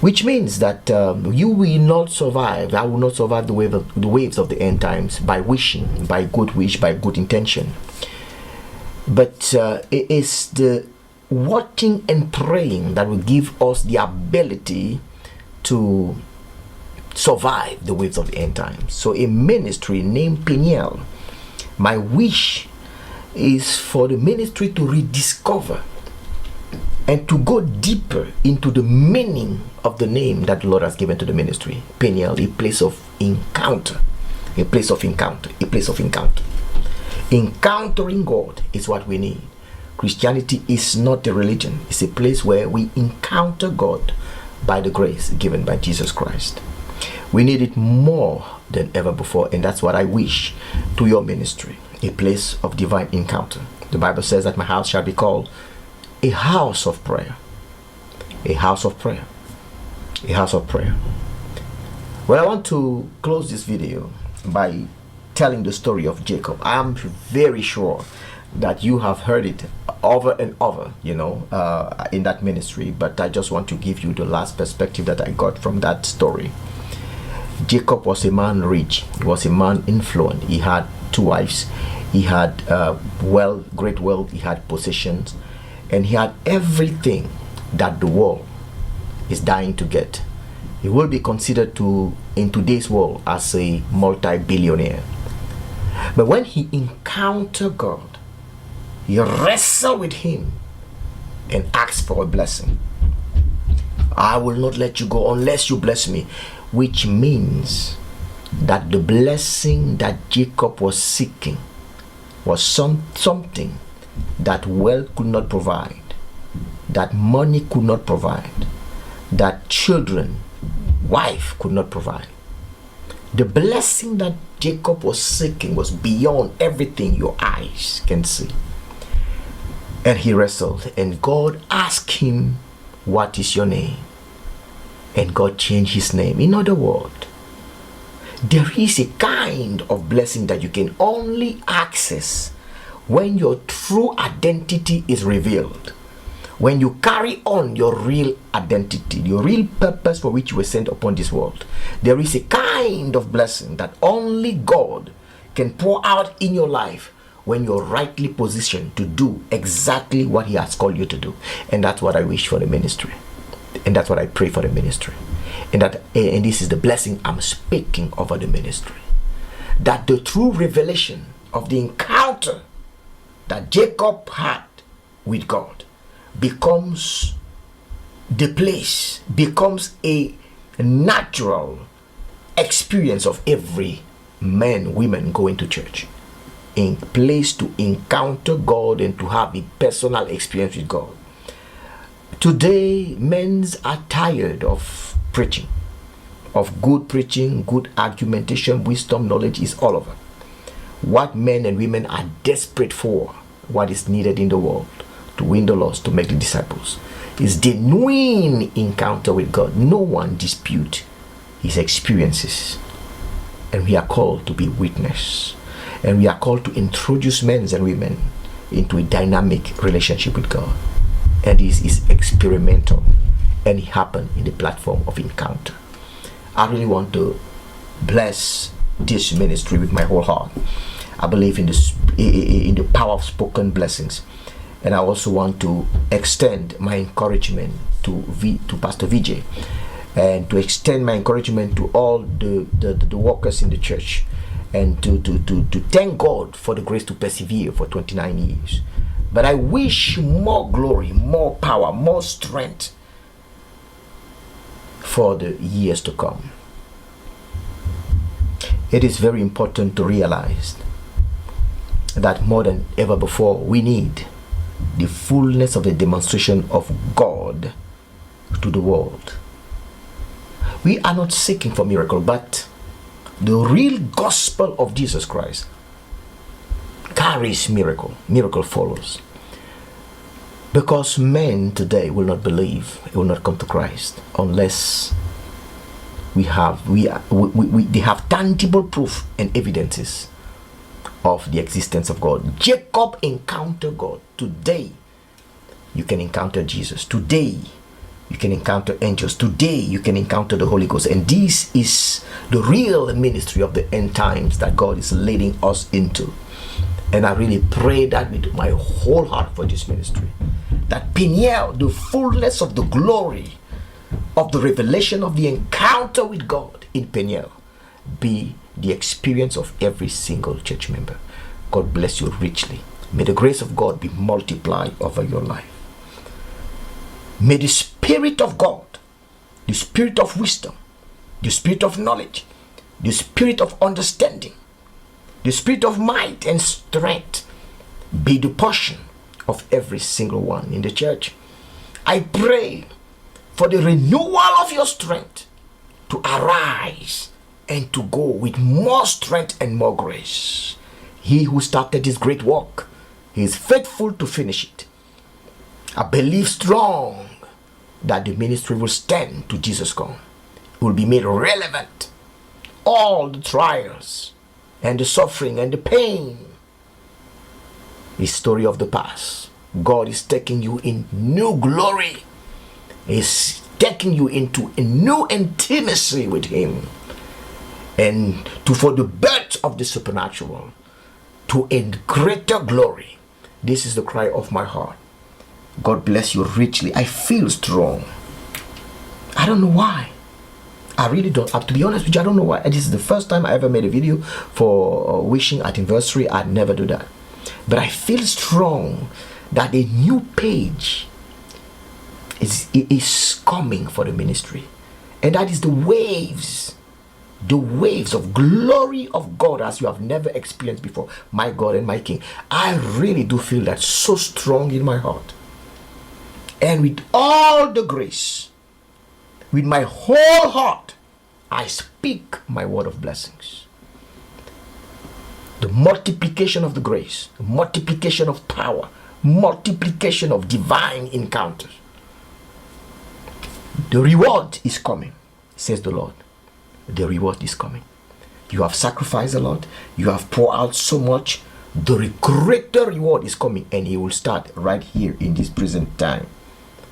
Which means that um, you will not survive, I will not survive the, wave of, the waves of the end times by wishing, by good wish, by good intention. But uh, it is the watching and praying that will give us the ability to survive the waves of the end times. So a ministry named Peniel, my wish is for the ministry to rediscover and to go deeper into the meaning of the name that the Lord has given to the ministry. Peniel, a place of encounter, a place of encounter, a place of encounter. Encountering God is what we need. Christianity is not a religion. It's a place where we encounter God by the grace given by Jesus Christ. We need it more than ever before, and that's what I wish to your ministry, a place of divine encounter. The Bible says that my house shall be called a house of prayer. A house of prayer. A house of prayer. Well, I want to close this video by telling the story of Jacob. I am very sure that you have heard it over and over, you know, uh, in that ministry, but I just want to give you the last perspective that I got from that story. Jacob was a man rich, he was a man influent, he had two wives, he had uh, wealth, great wealth, he had possessions, and he had everything that the world is dying to get. He will be considered to, in today's world, as a multi-billionaire. But when he encountered God, he wrestled with him and asked for a blessing. "I will not let you go unless you bless me," which means that the blessing that Jacob was seeking was some, something that wealth could not provide, that money could not provide, that children, wife could not provide. The blessing that Jacob was seeking was beyond everything your eyes can see. And he wrestled, and God asked him, "What is your name?" And God changed his name. In other words, there is a kind of blessing that you can only access when your true identity is revealed. When you carry on your real identity, your real purpose for which you were sent upon this world, there is a kind of blessing that only God can pour out in your life when you're rightly positioned to do exactly what He has called you to do. And that's what I wish for the ministry. And that's what I pray for the ministry. And that, and this is the blessing I'm speaking over the ministry. That the true revelation of the encounter that Jacob had with God becomes the place, becomes a natural experience of every man, women going to church. In place to encounter God and to have a personal experience with God. Today, men's are tired of preaching, of good preaching, good argumentation, wisdom, knowledge is all over. What men and women are desperate for what is needed in the world to win the lost, to make the disciples. Is genuine encounter with God. No one dispute his experiences. And we are called to be witness. And we are called to introduce men and women into a dynamic relationship with God. And this is experimental. And it happened in the platform of encounter. I really want to bless this ministry with my whole heart. I believe in the sp-, i-, i-, i-, in the power of spoken blessings. And I also want to extend my encouragement to V-, to Pastor Vijay, and to extend my encouragement to all the, the, the workers in the church, and to, to, to, to thank God for the grace to persevere for twenty-nine years. But I wish more glory, more power, more strength for the years to come. It is very important to realize that more than ever before, we need the fullness of the demonstration of God to the world. We are not seeking for miracle, but the real gospel of Jesus Christ carries miracle. Miracle follows. Because men today will not believe, will not come to Christ unless we have, we, are, we, we, we, they have tangible proof and evidences of the existence of God. Jacob encountered God. Today, you can encounter Jesus. Today, you can encounter angels. Today, you can encounter the Holy Ghost. And this is the real ministry of the end times that God is leading us into. And I really pray that with my whole heart for this ministry, that Peniel, the fullness of the glory of the revelation of the encounter with God in Peniel, be the experience of every single church member. God bless you richly. May the grace of God be multiplied over your life. May the Spirit of God, the Spirit of wisdom, the Spirit of knowledge, the Spirit of understanding, the Spirit of might and strength be the portion of every single one in the church. I pray for the renewal of your strength to arise and to go with more strength and more grace. He who started this great work, he is faithful to finish it. I believe strong that the ministry will stand to Jesus come. It will be made relevant. All the trials and the suffering and the pain is story of the past. God is taking you in new glory. He's taking you into a new intimacy with Him. And to, for the birth of the supernatural, to a greater glory. This is the cry of my heart. God bless you richly. I feel strong. I don't know why. I really don't. Uh, to be honest with you, I don't know why. This is the first time I ever made a video for, uh, wishing anniversary. I never do that. But I feel strong that a new page is, i-, is coming for the ministry. And that is the waves, the waves of glory of God as you have never experienced before. My God and my King, I really do feel that so strong in my heart. And with all the grace, with my whole heart, I speak my word of blessings. The multiplication of the grace, the multiplication of power, multiplication of divine encounters. The reward is coming, says the Lord. The reward is coming. You have sacrificed a lot. You have poured out so much. The re-, greater reward is coming, and he will start right here in this present time.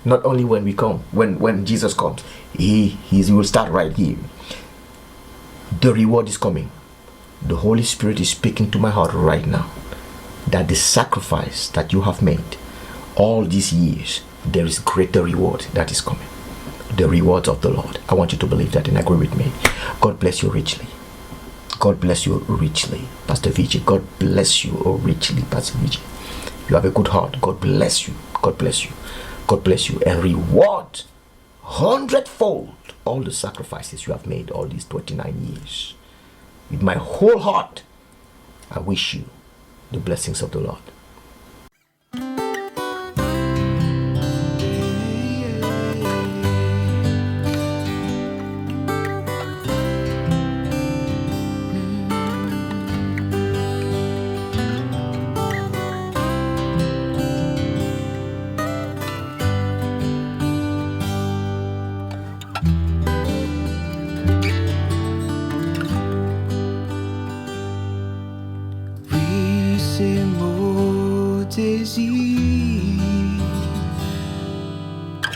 Not only when we come, when, when Jesus comes, he, he will start right here. The reward is coming. The Holy Spirit is speaking to my heart right now that the sacrifice that you have made all these years, there is greater reward that is coming. The reward of the Lord. I want you to believe that and agree with me. God bless you richly. God bless you richly, Pastor Vijay. God bless you richly, Pastor Vijay. You have a good heart. God bless you. God bless you. God bless you. And reward hundredfold all the sacrifices you have made all these twenty-nine years. With my whole heart, I wish you the blessings of the Lord.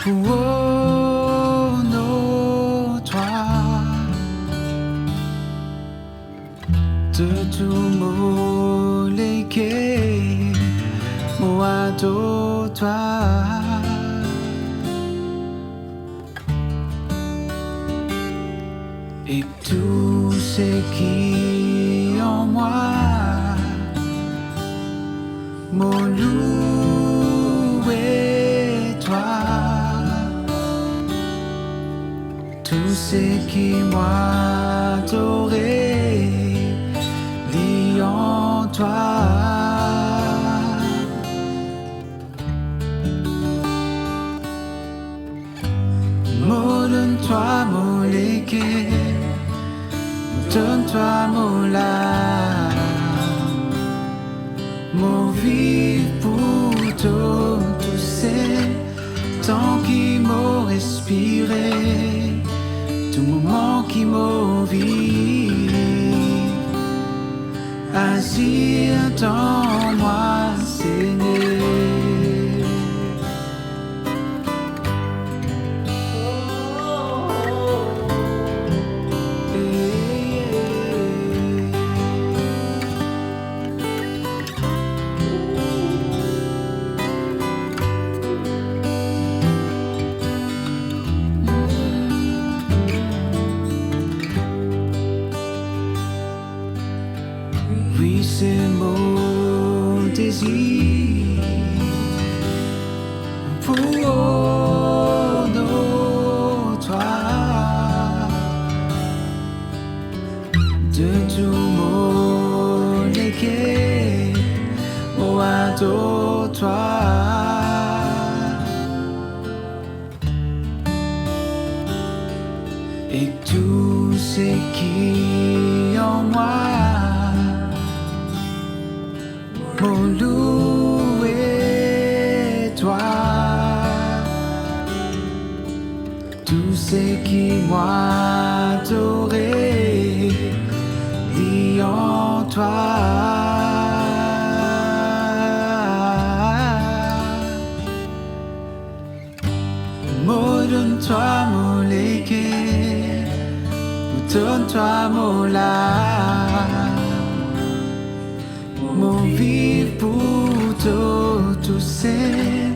Pou onor twa, de tou mo leker, mo ador twa. Ek tou seki an mwa, mo loue twa. Tou seki mo adore, li an twa. Mo donn twa mo leker, mo donn twa mo lam. Mo viv pou to tousel, tan ki mo respire, tou moman ki mo viv. Azir dan mwa, Segner. Wi, se mo dezir pou onor twa. De tou mo leker, mo ador twa. Ek tou seki an mwa, mo loue twa. Tou seki mo adore, li an twa. Mo donn twa mo leker, mo donn twa mo lam. Mo viv pou to tousel,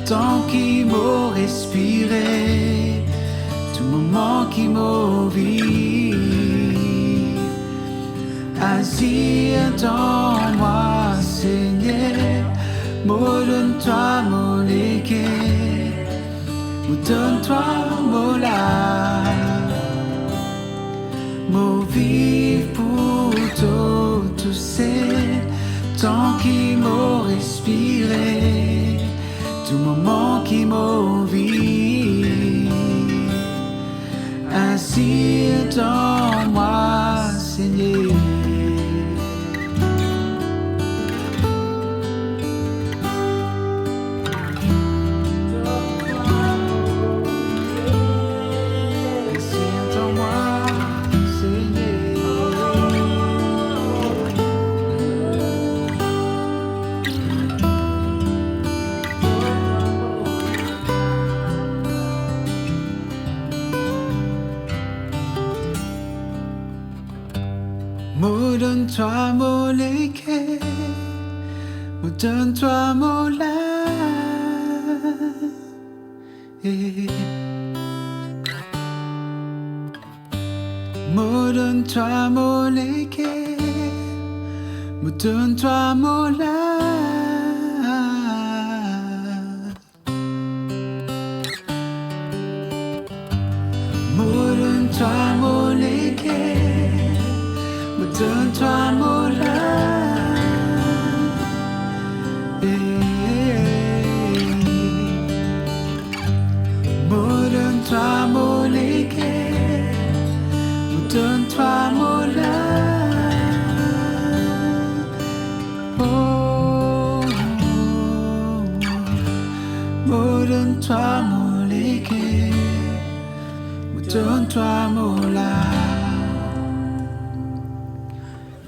tan ki mo respire, tou moman ki mo viv. Azir dan mwa, Segner, mo donn twa mo leker, mo donn twa mo lam. Mo viv pou to tousel, tan ki mo respire, tou moman ki mo viv. Azir dan mwa, Segner. Azir dan mwa, Segner. Mo donn twa mo leker, mo donn twa mo lam. Eh. Mo donn twa mo leker, mo donn twa mo lam. Mo donn twa mo leker, mo donn twa mo lam. Eh, eh, eh. Mo donn twa mo leker, mo donn twa mo lam. Oh, mo donn twa mo leker, mo donn twa mo lam.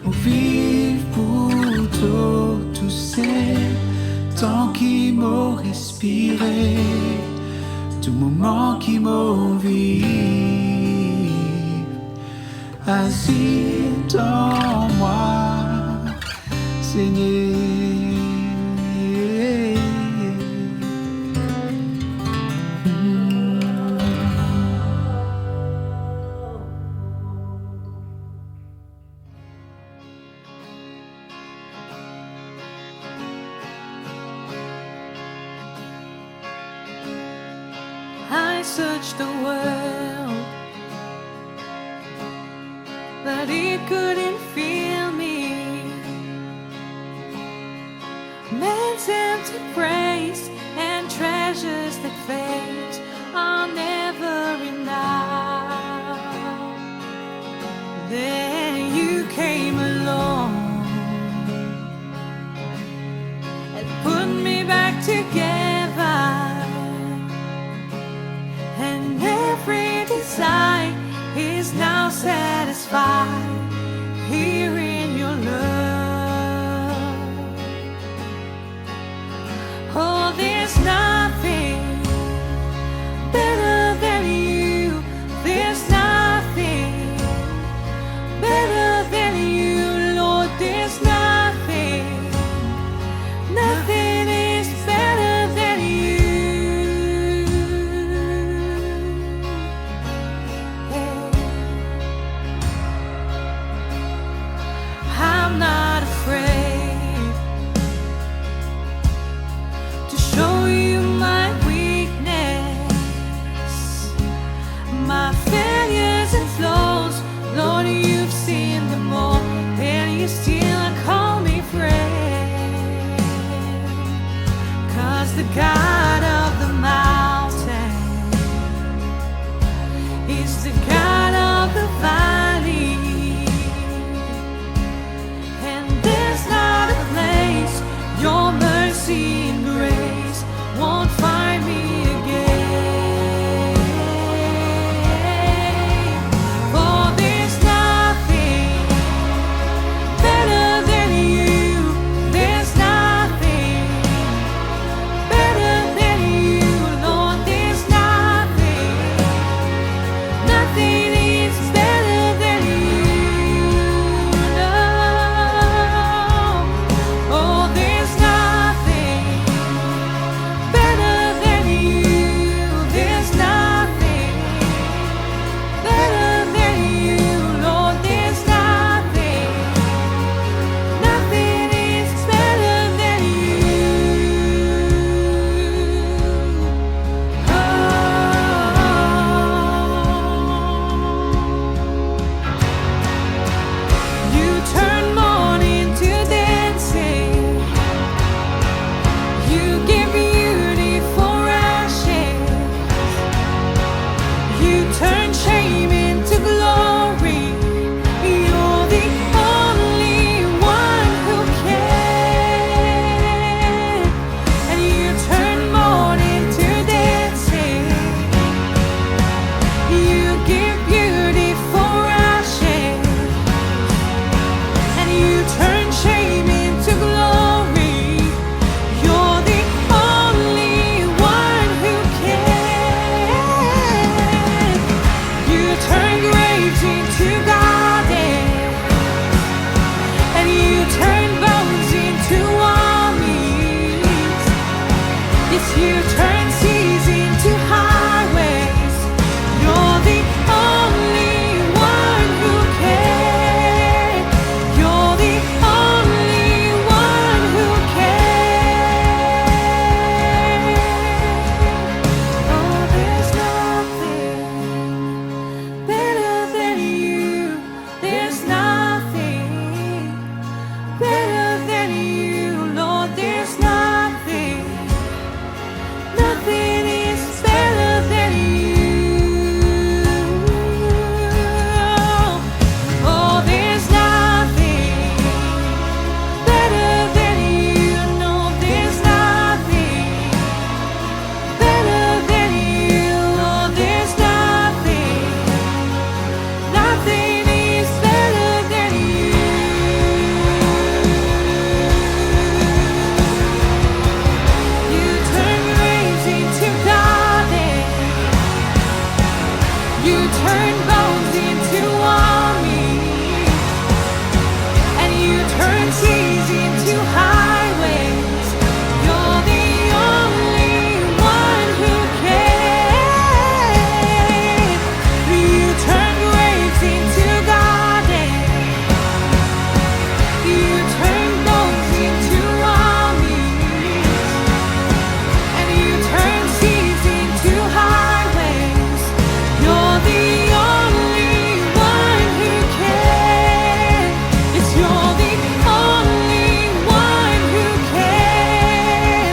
Mo viv pou to tousel, tan ki mo respire, Tou moman ki mo viv, azir dan mwa, Segner. I searched the world, but it couldn't fill me. Man's empty praise and treasures that fade are never enough. Then you came along and put me back together, and every desire is now satisfied here in your love. Oh, there's nothing better than you. There's nothing better than you, Lord. There's nothing, nothing is better than you. Hey. I'm not afraid to show you my weakness, my failures and flaws. Lord, you've seen them all, and you still call me friend. 'Cause the God of the mountain is the God of the valley. And there's not a place your mercy and grace won't find me again. For there's nothing better than you. There's nothing better than you, Lord. There's nothing, nothing is better than you, no. Oh, there's nothing better than you. There's nothing better than you, Lord. There's nothing, nothing is better than you. Oh. You turn mourning to dancing. You give beauty for ashes. You turn shame into glory. You're the only one who can. And you turn mourning to dancing. You give beauty for ashes. And you turn shame into glory. You're the only one who can. Turn bones into armies, and you turn seas into highways. You're the only one who can. You turn graves into gardens. You turn bones into armies, and you turn seas into highways. You're the only one who can. Yes, you're the only one who can.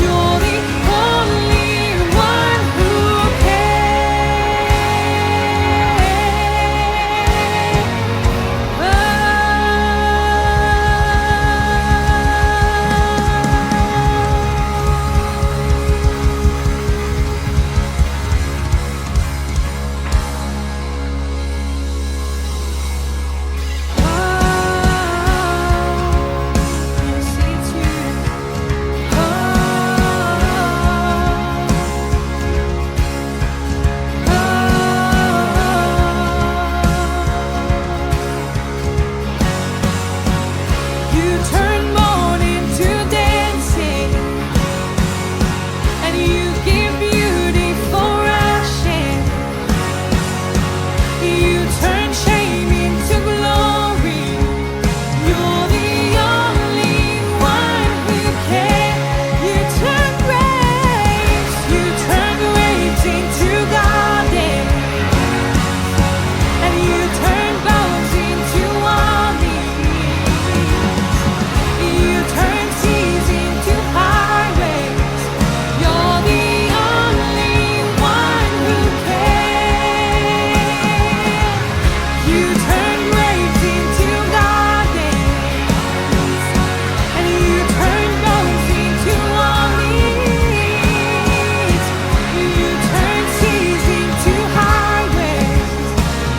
You're the only one who can. You turn mourning to dancing, and you give beauty for ashes. You turn shame into glory. You're the only one who can. You turn graves, you turn graves into gardens, and you turn bones into armies. You turn seas into highways. You're the only one who can. You turn graves into gardens, and you turn bones into armies. You turn seas into highways.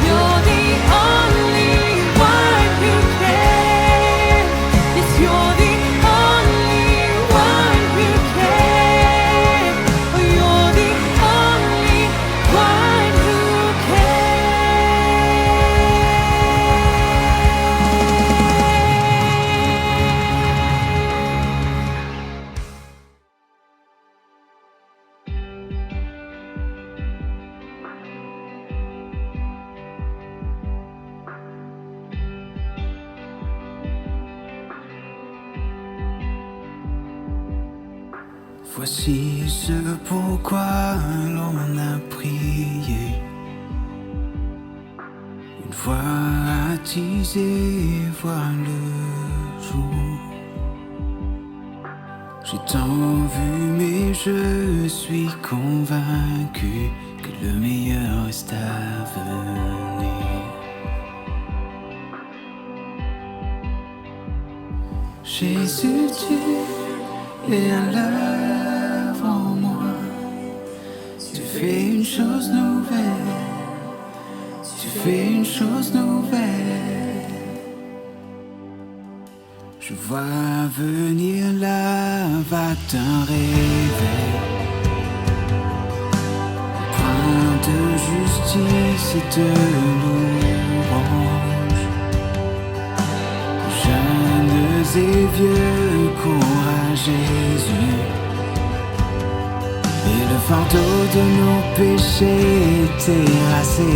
You're the only one who can. Yes, you're the only one who can. You're the only one who can. Voici ce pourquoi l'on a prié. Une voix attisée voit le jour. Je t'ai vu, mais je suis convaincu que le meilleur reste à venir. Jésus, tu es à l'œuvre en moi. Tu fais une chose nouvelle. Tu fais une chose nouvelle. Je vois venir la vague d'un réveil, empreint de justice et de louange. Jeunes et vieux, courage Jésus, et le fardeau de nos péchés terrassé.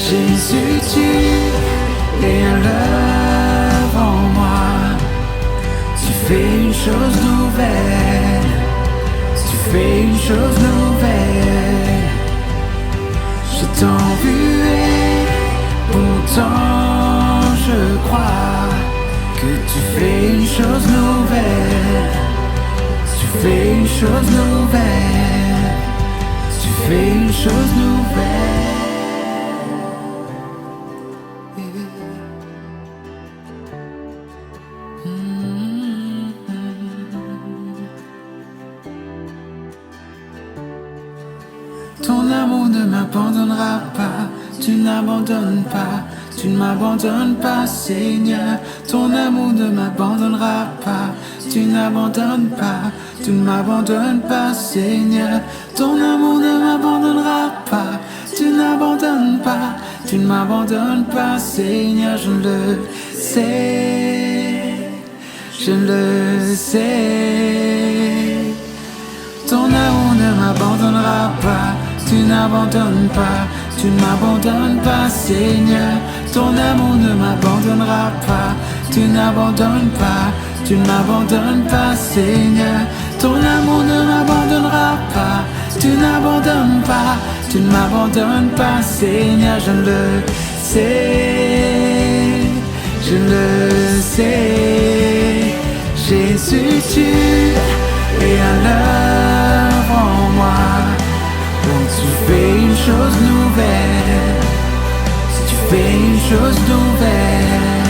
Jésus, tu es à l'œuvre en moi. Tu fais une chose nouvelle. Tu fais une chose nouvelle. Je t'ai vu et pourtant je crois que tu fais une chose nouvelle. Tu fais une chose nouvelle. Tu fais une chose nouvelle. Ton amour ne m'abandonnera pas, tu n'abandonnes pas, Tu ne m'abandonnes pas, Seigneur, ton amour ne m'abandonnera pas. Tu n'abandonnes pas, tu ne m'abandonnes pas, Seigneur, ton amour ne m'abandonnera pas. Tu n'abandonnes pas, tu ne m'abandonnes pas, Seigneur, je le sais. Je le sais, ton amour ne m'abandonnera pas, tu n'abandonnes pas, tu ne m'abandonnes pas, Seigneur, ton amour ne m'abandonnera pas, tu n'abandonnes pas, tu ne m'abandonnes pas, Seigneur, ton amour ne m'abandonnera pas, tu n'abandonnes pas, tu ne m'abandonnes pas, Seigneur, je le sais. Je le sais, Jésus, tu es à l'œuvre en moi. Quand tu fais une chose nouvelle, si tu fais une chose nouvelle,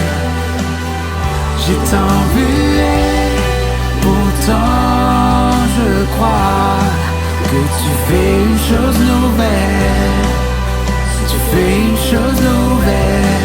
j'ai tant vu et pourtant je crois que tu fais une chose nouvelle. Tu fais une chose nouvelle.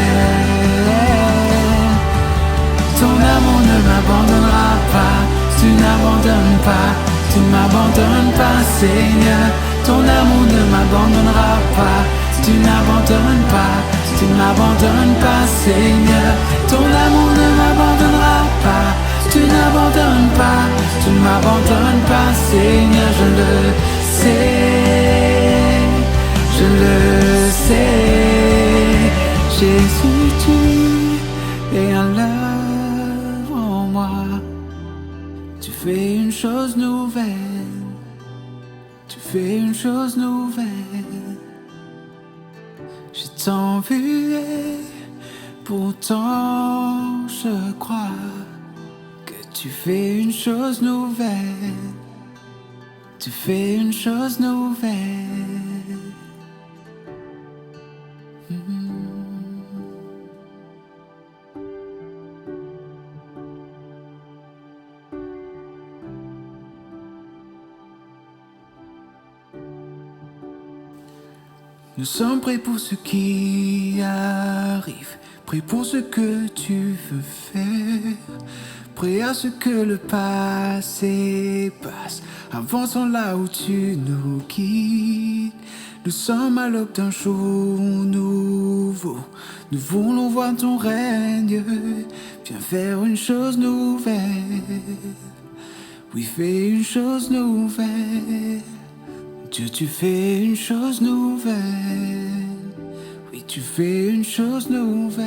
Ton amour ne m'abandonnera pas, tu n'abandonnes pas, tu ne m'abandonnes pas, Seigneur. Ton amour ne m'abandonnera pas, tu n'abandonnes pas, tu ne m'abandonnes pas, Seigneur. Ton amour ne m'abandonnera pas, tu n'abandonnes pas, tu ne m'abandonnes pas, Seigneur, je le sais, je le sais. Jésus, tu es à l'œuvre en moi. Tu fais une chose nouvelle. Tu fais une chose nouvelle. J'ai tant vu et pourtant je crois que tu fais une chose nouvelle. Tu fais une chose nouvelle. Hmm. Nous sommes prêts pour ce qui arrive, prêts pour ce que tu veux faire, prêts à ce que le passé passe, avançons là où tu nous guides. Nous sommes à l'aube d'un jour nouveau, nous voulons voir ton règne, viens faire une chose nouvelle. Oui, fais une chose nouvelle. Dieu, tu fais une chose nouvelle. Oui, tu fais une chose nouvelle.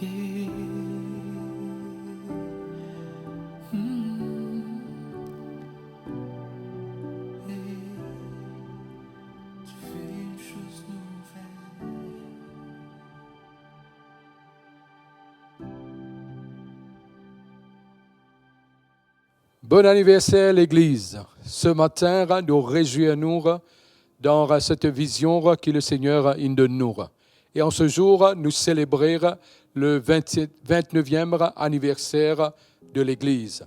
Yeah. Hmm. Yeah. Tu fais une chose nouvelle. Bon aniverser, legliz. Ce matin, nous réjouissons-nous dans cette vision que le Seigneur nous donne. Et en ce jour, nous célébrons le vingt-sept, vingt-neuvième anniversaire de l'Église.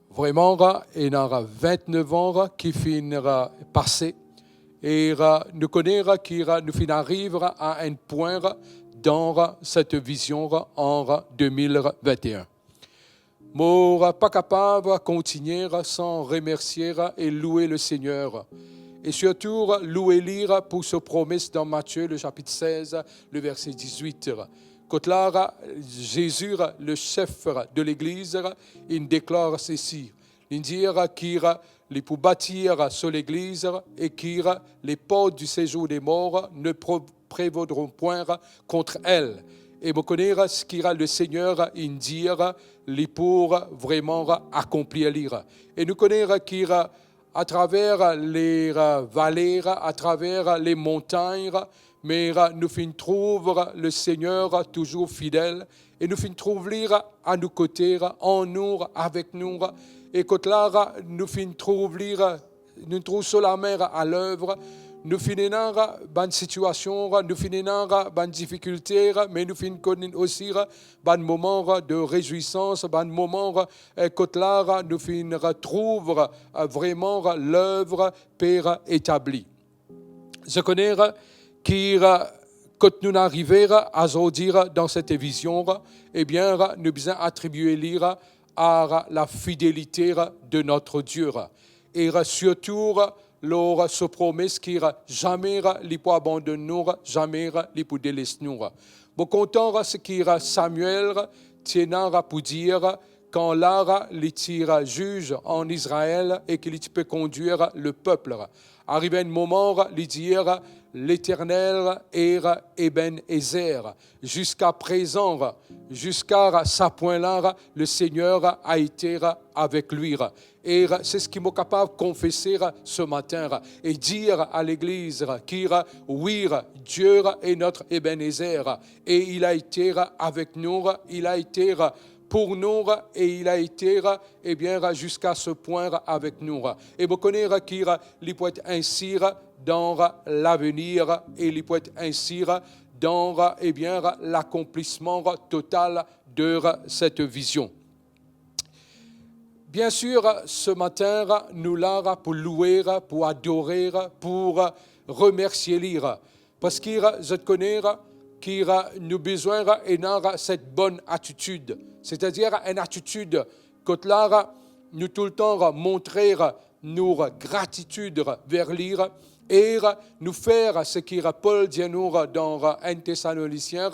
Vremem, ena vintnef an ki finn pase, e nou kone ki nou finn ariv a enn pwin dan set vizion an de mil vinte-e-enn. Mo pa kapav kontigne san remersie e loue Lesegner, e sirtou loue li pou so promes dan Matie, le sapit sez, le verse dizwit. Kot la, Zezi, le sef de legliz, inn deklar sesi. Li dir ki li pou batir so legliz e ki les portes du séjour des morts ne pro-, prévaudront point contre elle. E mo kone ki Lesegner inn dir li pou vremem akonplir li. E nou kone ki atraver le vale, atraver le montagn, me nou finn trouv Lesegner touzour fidel, e nou finn trouv li a nou kote, an nou, avek nou, e kot la nou finn trouv li, nou trouv so lame a lev. Nou finn ena bann sitiasion, nou finn ena bann difikilte, me nou finn konn osi bann moman de rezwisans, bann moman, eh, kot la nou finn trouv, eh, vremem lev pe etabli. Zot kone ki kot nou arive azordi dan set vizion, ebien, nou bizin atribie li a lafidelite de notre Dieu. E sirtou lor so promes ki zame li pou abandonn nou, zame li pou deles nou. Mo kontan seki Samuel ti ena pou dir kan la li ti ziz an Izrael e ki li ti pe kondir lepep. Arive enn moman, li dir, Leternel est Ebenezer. Ziska prezan, ziska sa pwin la, Lesegner a ete avek li. E se seki mo kapav konfese se matin e dir a legliz ki, wi, Dieu est notre Ebenezer, et il a été avec nous, il a été pour nous, et il a été, ebien, ziska se pwin avek nou. E mo kone ki li pou et ensi dan lavenir, e li pou et ensi dan, ebien, lakonplisman total de set vizion. Biensir, se matin, nou la pou loue, pou adore, pou remersie li. Parski zot kone ki nou bizin ena set bonn atitid, setadir enn atitid kot la nou toultan montre nou gratitid ver li e nou fer seki Pol dir nou dan enn Tesalonisien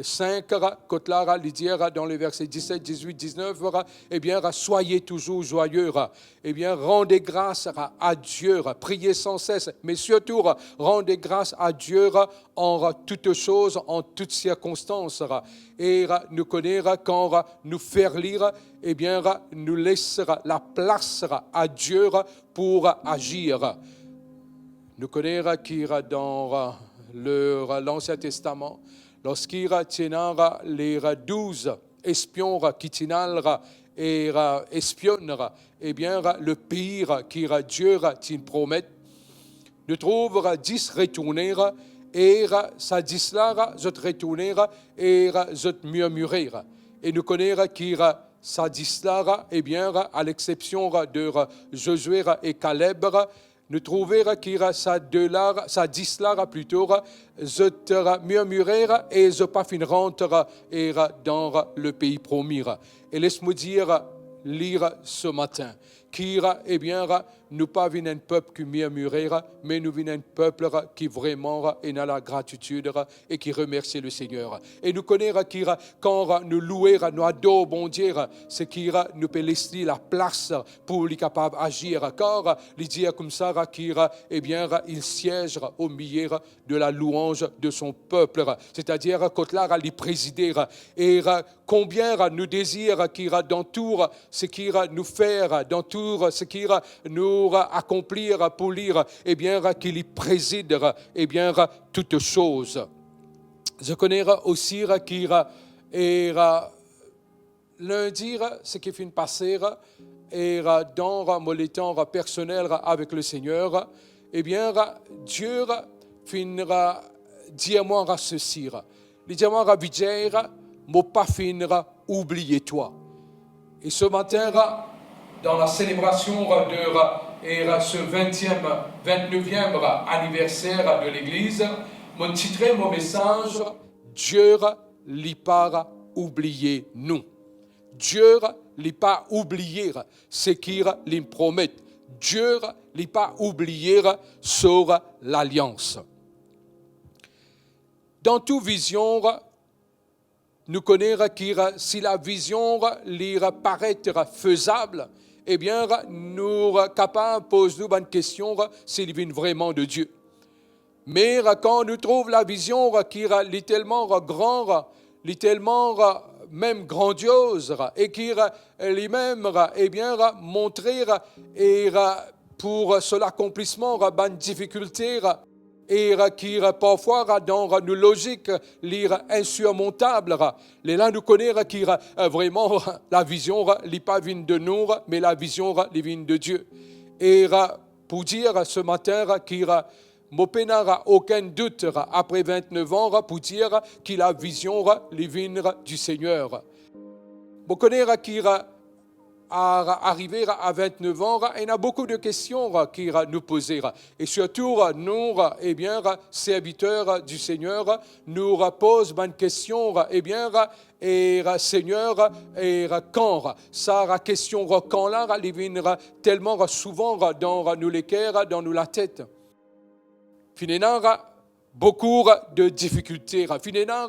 sink, kot la li dir dan le verse diset, diz-wit, diznef, ebien, soyez toujours joyeux. Ebien, rendez grâce à Dieu, priez sans cesse, mais surtout, rendez grâce à Dieu en toutes choses, en toutes circonstances. E nou kone kan nou fer li, ebien, nou les laplas a Dieu pou azir. Nou kone ki dan le, Lansien Testaman, lorski ti ena le douz espion ki ti al e espionn, ebien, lepei ki Dieu ti promet, nou trouv dis retourne e sa dis la, zot retourne e zot mirmire. E nou kone ki sa dis la, ebien, à l'exception de Josué et Caleb, nou trouve ki sa de la, sa dis la plito, zot mirmire e zot pa finn rant e dan lepei promi. E les mo dir li se matin ki, ebien, nou pa vinn enn pep ki mirmire, me nou vinn enn pep ki vreman ena lagratitid e ki remersie Lesegner. E nou kone ki kan nou loue, nou ador Bondie, seki nou pe les li laplas pou li kapav azir, kar li dir koumsa ki, ebien, il siège au milieu de la louange de son peuple, setadir kot la li prezide. E konbien nou dezir ki dan tou seki nou fer, dan tou seki nou akonpli pou li, ebien, ki li prezid, ebien, toutes choses. Zot kone osi ki, e, lindi, seki finn pase, e, dan mo letan personel avek Lesegner, ebien, Dieu finn dir mwa sesi. Li dir mwa, Vijay, mo pa finn oubliye twa. E se matin, dan la selebrasion de, e, se ventiem, ventneviem aniverser de Legliz, mo titre mo mesaz, Dieu li pa oubliye nou. Dieu li pa oubliye seki li promet. Dieu li pa oubliye so lalians. Dan tou vizion, nou kone ki si lavizion li paret fezab, ebien, nou kapav poz nou bann kestion si li vinn vreman de Dieu. Me kan nou trouv lavizion ki li telman gran, li telman mem grandioz, e ki limem, ebien, montre e pou so lakonplisman bann difikilte, e ki parfwa dan nou lozik li insirmontab, lerla nou kone ki vreman lavizion li pa vinn de nou, me lavizion li vinn de Dieu. E pou dir se matin ki mo pena okenn dout apre vintnef an pou dir ki lavizion li vinn du Seigneur. Mo kone ki a, arive a vintnef an, ena boukou de kestion ki nou poze. E sirtou nou, ebien, serviter di Segner, nou poz bann kestion, ebien, e Segner, e kan? Sa kestion kan la, li vinn telman souvan dan nou leker, dan nou latet. Finn ena boukou de difikilte, finn ena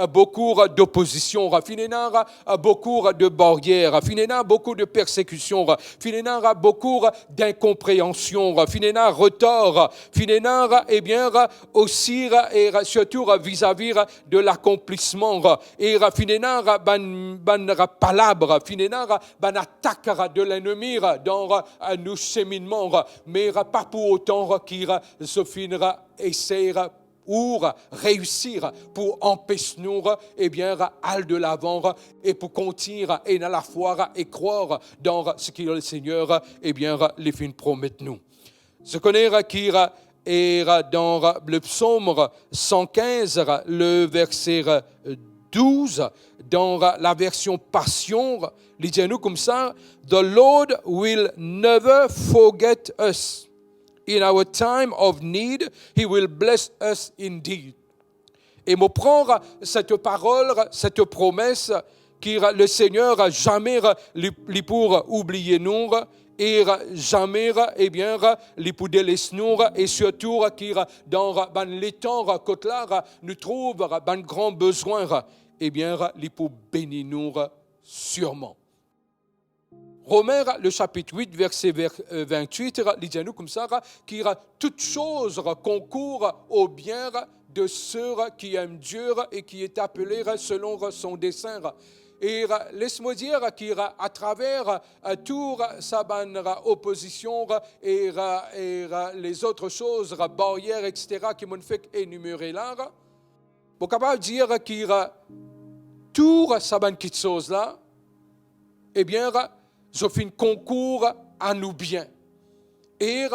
boukou dopozision, finn ena boukou de baryer, finn ena boukou de persekision, finn ena boukou dinkonpreansion, finn ena retar, finn ena, ebien, osi, e sirtou vizavi de lakonplisman, e finn ena bann, bann palab, finn ena bann atak de lennmi dan nou seminnman, me pa pou otan ki zot finn esey ou reisi pou anpes nou, ebien, al delavan e pou kontign ena lafwa e krwar dan seki Lesegner, ebien, li finn promet nou. Zot kone ki, e dan le psaume cent quinze, le verset douze, dan la version Passion, li dir nou koumsa, "The Lord will never forget us. In our time of need, he will bless us indeed." E mo pran set parol, set promes ki Lesegner zame li, li pou oubliye nou, e zame, ebien, li pou deles nou, e sirtou ki dan bann letan kot la nou trouv bann gran bezwin, ebien, li pou beni nou sirman. Romain, le chapitre huit, verset ver-, euh, vingt-huit, li dir nou koumsa, ki toute chose concourt au bien de ceux qui aiment Dieu et qui est appelé selon son dessein. E les mo dir ki atraver, euh, tou sa bann opozision e, e les autres choses, baryer, et cetera, ki mo'nn fek enimere la, mo kapav dir ki tou sa bann kitsoz la, ebien, zot finn konkour a nou bien. E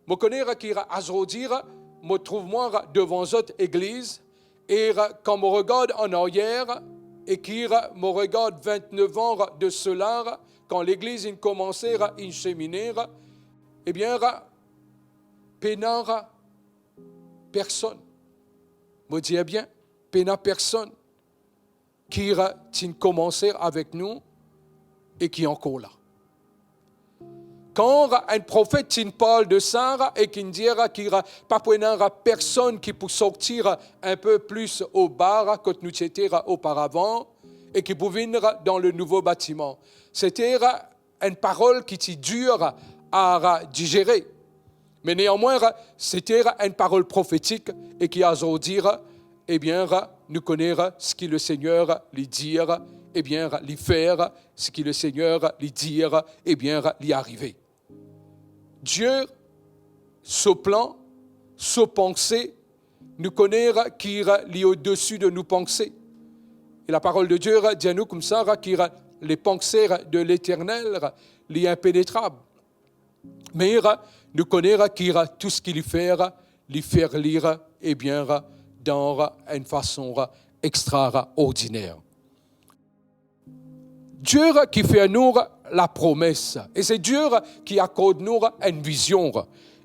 mo kone ki azordi, mo trouv mwa devan zot legliz, e kan mo regard an aryer, e ki mo regard vintnef an de sela, kan legliz inn koumanse, inn semine, ebien, pena personn. Mo dir bien, pena personn ki tinn koumanse avek nou e ki ankor la. Kan enn profet tinn parl de sa e ki'nn dir ki pa pou ena personn ki pou sorti enn pe plis oba kot nou ti ete oparavan e ki pou vinn dan le nouvo batiman, sete enn parol ki ti dir a dizere. Me neanmwin, sete enn parol profetik e ki azordi, ebien, nou kone seki Lesegner li dir, ebien, li fer, seki Lesegner li dir, ebien, li arive. Die, so plan, so panse, nou kone ki li odesi de nou panse. E laparol de Die dir nou koumsa ki les pensées de l'Éternel, li inpenetrab. Me nou kone ki tou seki li fer, li fer li, ebien, dan enn fason extraordiner. Die ki fer nou lapromes, e se Die ki akord nou enn vizion.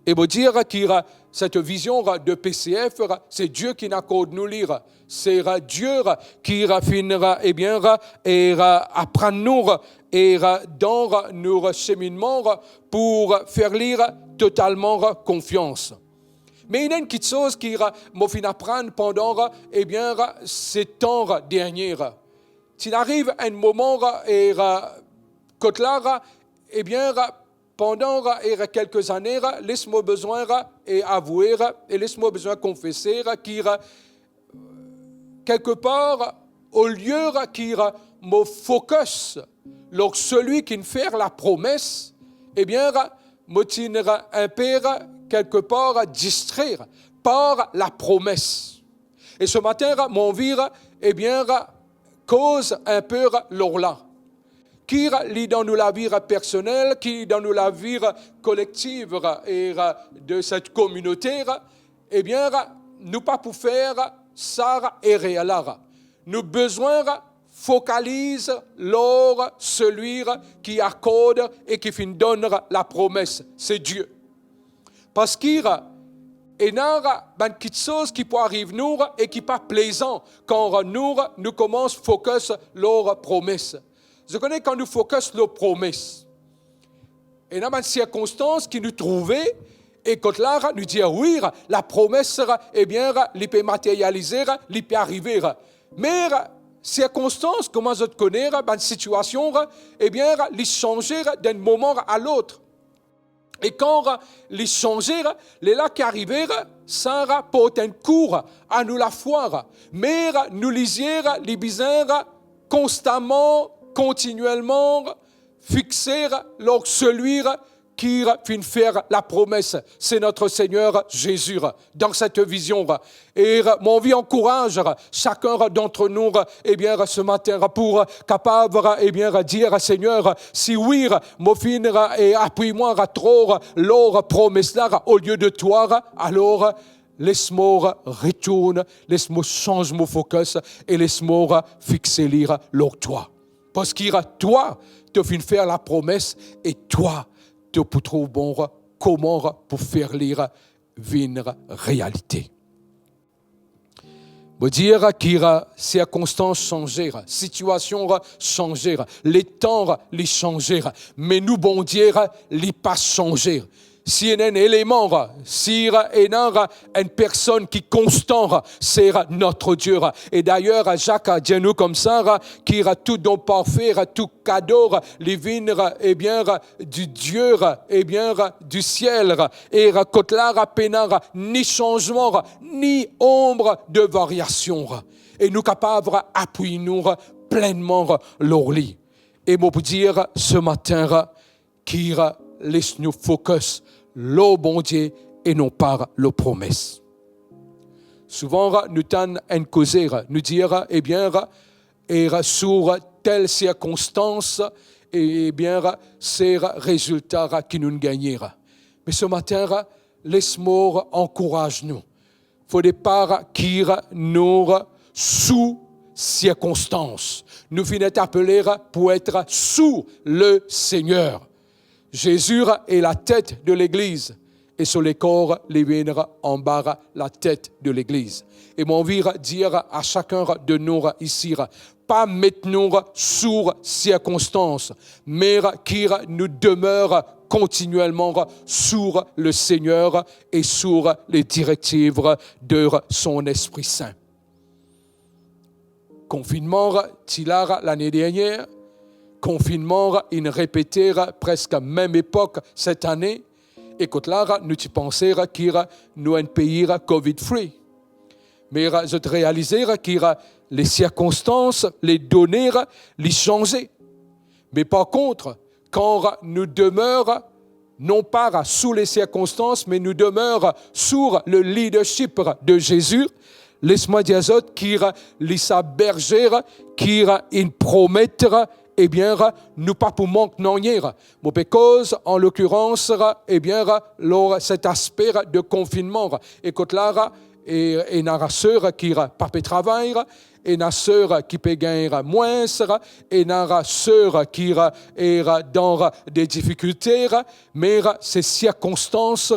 E mo dir ki set vizion de P C F, se Die ki'nn akord nou li. Se Die ki finn, ebien, e aprann nou, e dan nou seminnman pou fer li totalman konfians. Me ena enn kitsoz ki mo finn aprann pandan, ebien, se tan dernie. Ti ariv enn moman, e kot la, ebien, pandan, e kelke zane, les mo bizin, e avoue, e les mo bizin konfese ki, kelkepar, olie ki mo focus lor seki finn fer lapromes, ebien, mo ti enn pe, kelkepar, distrer par lapromes. E se matin, mo anvi, ebien, koz enn pe lor la. Ki li dan nou lavi personel, ki dan nou lavi kolektiv e de set kominote, ebien, nou pa pou fer sa erer la. Nou bizin focalize lor celui qui accorde et qui finn donn lapromes, se Die. Parski ena bann kiksoz ki pou ariv nou e ki pa plezan kan nou, nou koumans focus lor promes. Zot kone kan nou focus lor promes, ena bann sirkonstans ki nou trouve, e kot la, nou dir, wi, lapromes, ebien, li pe materialize, li pe arive. Me sirkonstans, kouma zot kone, bann sitiasion, ebien, li sanze d'enn moman a lot. E kan li sanze, lerla ki arive, sa port enn kou a nou lafwa. Me nou lizie, li bizin konstaman, kontinielman, fixe lor selwi ki finn fer lapromes, se notre Seigneur Jésus, dan set vizion. E mo anvi ankouraz sakenn d'ant nou, ebien, se matin, pou kapav, ebien, dir, Segner, si wi, mo finn, e, apwi mwa tro lor promes la olie de twa, alor, les mo retourn, les mo sanz mo focus e les mo fixe li lor twa. Parski twa, to finn fer lapromes e twa, to pou trouv bon kouma pou fer li vinn realite. Mo dir ki sirkonstans sanze, sitiasion sanze, letan li sanze, me nou Bondie li pa sanze. Si ena enn eleman, si ena enn personn ki konstan, se notre Dieu. E dayer, Zak dir nou koumsa, ki tou don parfe, tou kado, li vinn, ebien, du Dieu, ebien, du ciel. E kot la, pena ni sanzman, ni ombre de variasion. E nou kapav apwi nou plennman lor li. E mo pou dir se matin, ki les nou focus lor Bondie e non pa lor promes. Souvan, nou tann enn koze, nou dir, ebien, e sur tel sirkonstans, ebien, se rezilta ki nou gagne. Me se matin, les mo ankouraz nou. Fode pa ki nou sou sirkonstans. Nou finn et apele pou et sou le Seigneur. Zezi est la tête de l'Église, e so lekor li vinn anba latet de Legliz. E mo anvi dir a sakenn de nou isi, pa met nou sou sirkonstans, me ki nou demer kontinielman sou le Seigneur e sou les directives de son Esprit Saint. Konfinnman ti la lane dernier, konfinnman inn repete preske mem epok set ane, e kot la nou ti panse ki nou enn pei covid free. Me zot realize ki les sirkonstans, les données, li sanze. Me par kont, kan nou demer non pa sou les sirkonstans, me nou demer sou le leadership de Zezi, les mwa dir zot ki li sa berze ki inn promet, ebien, nou pa pou mank nanye. Mo pe koz, an lokirans, ebien, lor set aspe de konfinnman. E kot la, e, ena ser ki pa pe travay, ena ser ki pe gagn mwins, ena ser ki e dan de difikilte, me se sirkonstans,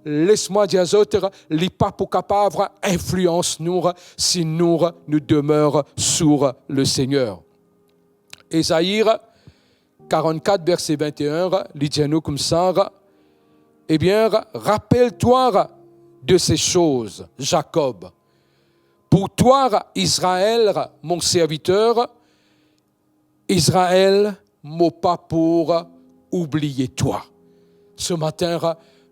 les mwa dir zot, li pa pou kapav inflians nou si nou, nou demer sou le Seigneur. Ezai karannkat, verse vinte et un, li dir nou koumsa, ebien, rapel twa de ces choses, Jacob. Pour toi, Israël, mon serviteur, Izrael, mo pa pou oubliye twa. Se matin,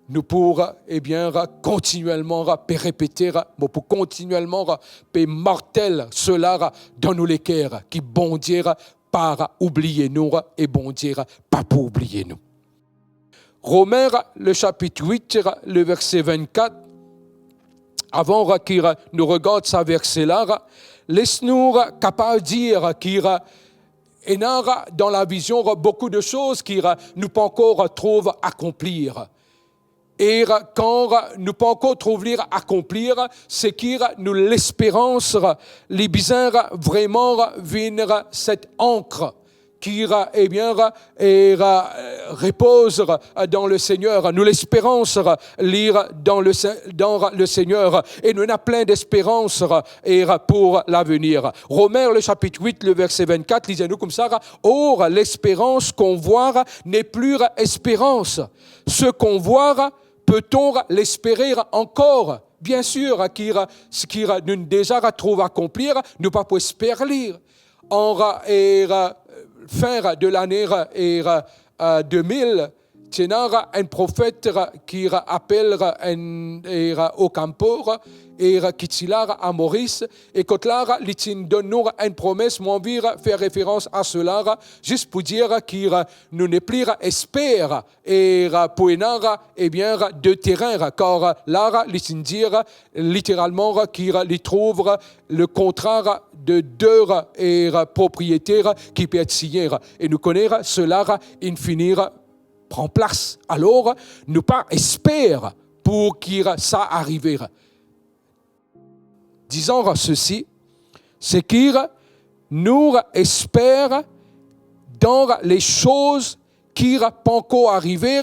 nou pou, ebien, kontinielman pe repete, mo pou kontinielman pe martel sela dan nou leker, ki Bondie pa oubliye nou e Bondie pa pou oubliye nou. Romin, le sapit wit, le verse vennkat, avan ki nou regard sa verse la, les nou kapav dir ki ena dan lavizion boukou de soz ki nou pa ankor trouv akonplir. E kan nou pa ankor trouv li akonpli, seki nou lesperans, li bizin vreman vinn set ankr ki, ebien, e, repoz dan le Seigneur. Nou lesperans li dan le Se-, dan le Seigneur, e nou ena plin desperans e pou lavenir. Romains, le chapitre huit, le verset vingt-quatre, li dir nou koumsa, Or, l'espérance qu'on voit n'est plus espérance. Ce qu'on voit, peut-on l'espérer encore? Bien sûr, ki, seki nou deza trouv akonpli, nou pa pou esper li. An, e, fin de lane, e, deux mille, ti ena enn profet ki apel enn, e, Ocampo, e, ki ti la a Moris, e kot la, li ti donn nou enn promes, mo anvi fer referans a sela, zis pou dir ki nou nepli esper e pou ena, ebien, de terin, kar la, li ti dir literalman ki li trouv le kontra de de, e, propriete ki pe signe. E nou kone sela inn fini pran plas. Alor, nou pa esper pou ki sa arive. Disons ceci, seki nou esper dan le soz ki pa ankor arive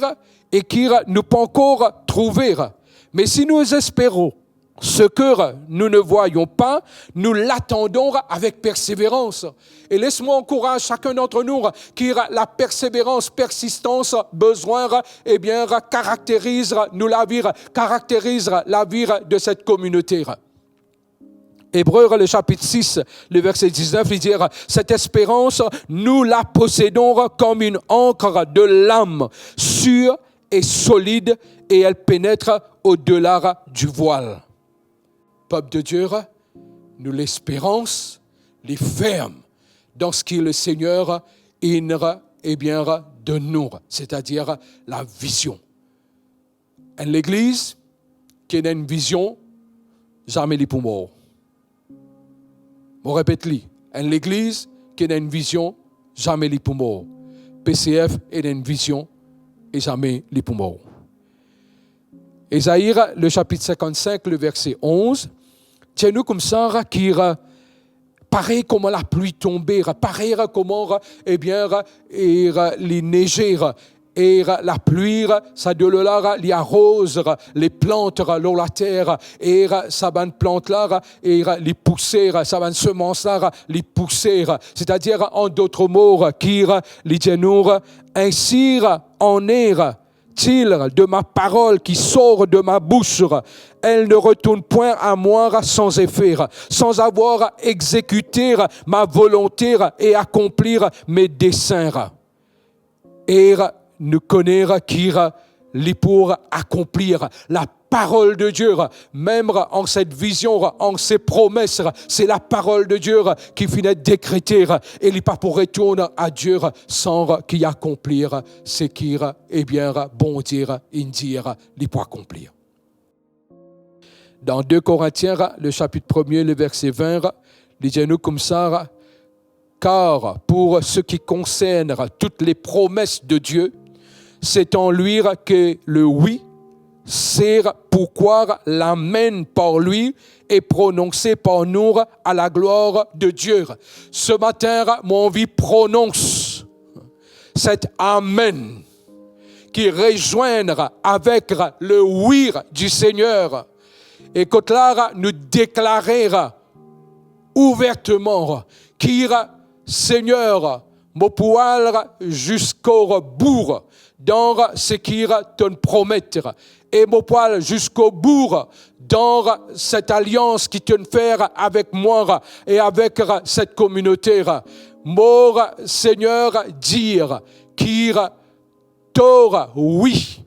e ki nou pa ankor trouve. Me si nous espérons ce que nous ne voyons pas, nous l'attendons avec persévérance. E les mo ankouraz sakenn dantre nou ki laperseverans, persistans, bizin, ebien, karakteriz nou lavi, karakteriz lavi de set kominote. Ebre, le chapitre six, le verset dix-neuf, li dir, Cette espérance, nous la possédons comme une ancre de l'âme, sûre et solide, et elle pénètre au-delà du voile. Pep de Dieu, nou lesperans li ferm dan seki le Seigneur inn, ebien, donn nou, setadir lavizion. Enn legliz ki ena enn vizion, zame li pou mor. Mo repet li, enn legliz ki ena enn vizion, zame li pou mor. P C F ena enn vizion e zame li pou mor. Ezai, le chapitre cinquante-cinq, le verset onze, dir nou koumsa ki parey kouma lapli tonbe, parey kouma, ebien, e li neze, e lapli, sa delo la, li aroz leplant lor later, e sa bann plant la, e li pouse, sa bann semans la, li pouse. Setadir, an dot mo, ki li dir nou, Ainsi en est-il de ma parole qui sort de ma bouche, elle ne retourne point à moi sans effet, sans avoir exécuté ma volonté et accompli mes desseins. E nou kone ki li pou akonpli laparol de Die, mem an set vizion, an se promes, se laparol de Die ki finn dekrete e li pa pou retourn a Die san ki akonpli seki, ebien, Bondie inn dir li pou akonpli. Dan de Korintien, le chapitre premier, le verset vingt, li dir nou koumsa, Car pour ce qui concerne toutes les promesses de Dieu, c'est en lui que le oui, c'est pourquoi l'amen par lui est prononcé par nous à la gloire de Dieu. Ce matin, mo anvi prononse set amen ki rezwenn avek le oui du Seigneur. E kot la, nou deklare ouverteman ki, Seigneur, mo pou al ziska bou dan seki to'nn promet, e mo pou al ziska bou dan set alians ki to'nn fer avek mwa e avek set kominote. Mo, Seigneur, dir ki to oui,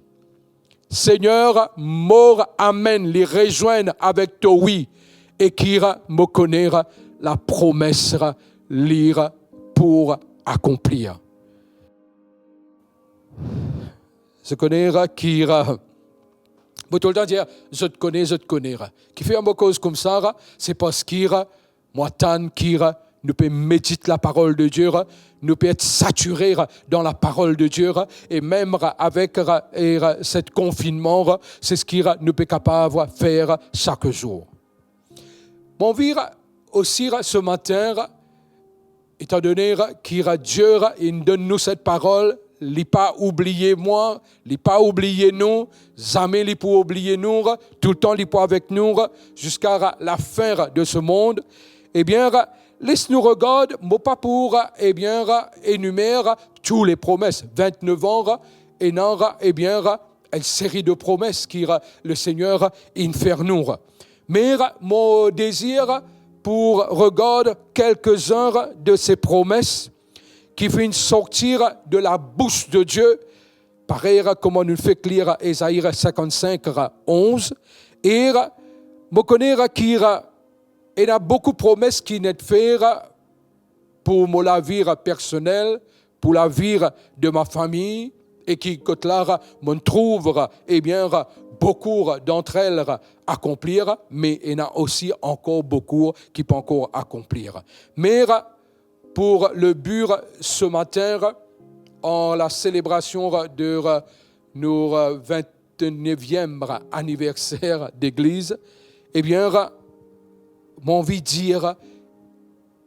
Seigneur, mo amen li rezwenn avek to oui, e ki mo kone lapromes li pou akonpli. Zot kone ki, mo toultan dir, zot kone, zot kone. Kifer mo koz koumsa, se parski mo atann ki nou pe medit laparol de Die, nou pe et satire dan laparol de Die, e mem avek, e, set konfinnman, se seki nou pe kapav fer sak zour. Mo anvi osi se matin, etandone ki Die inn donn nou set parol, li pa oubliye mwa, li pa oubliye nou, zame li pou oubliye nou, toultan li pou avek nou, ziska lafin de se mond. Ebien, les nou regard, mo pa pou, ebien, enimer tou le promes, vintnef an, ena, ebien, enn seri de promes ki Lesegner inn fer nou. Me mo dezir pou regard kelkezin de se promes ki finn sorti de labous de Die, parey kouma nou fek lir Ezai sinkannsink onz, e mo kone ki ena boukou promes ki inn et fer pou mo lavi personel, pou lavi de ma fami, e ki kot la mo trouv, ebien, boukou dantre-el akonplir, me ena osi ankor boukou ki pa ankor akonplir. Me pou le bi se matin, an la selebrasion de nou vintneviem aniverser legliz, ebien, mo anvi dir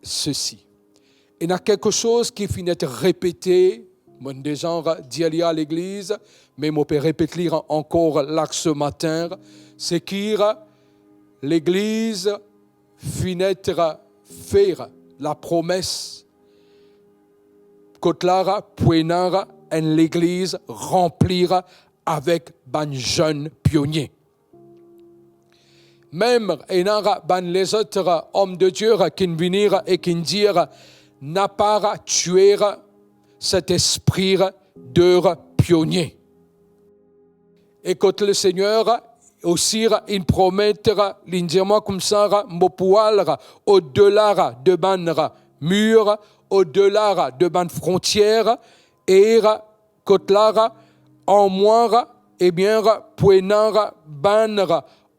sesi. Ena kelkesoz ki finn et repete, mo deza dir li a legliz, me mo pe repet li ankor la se matin, seki legliz finn et fer lapromes kot la pou ena enn legliz ranpli avek bann zenn pionie. Mem ena bann lezot om de Die ki'nn vini e ki'nn dir, napa tue set espri de pionie. E kot Lesegner osi inn promet, li'nn dir mwa koumsa, mo pou al odela de bann mir, odela de bann frontier, e kot la, an mwa, ebien, pou ena bann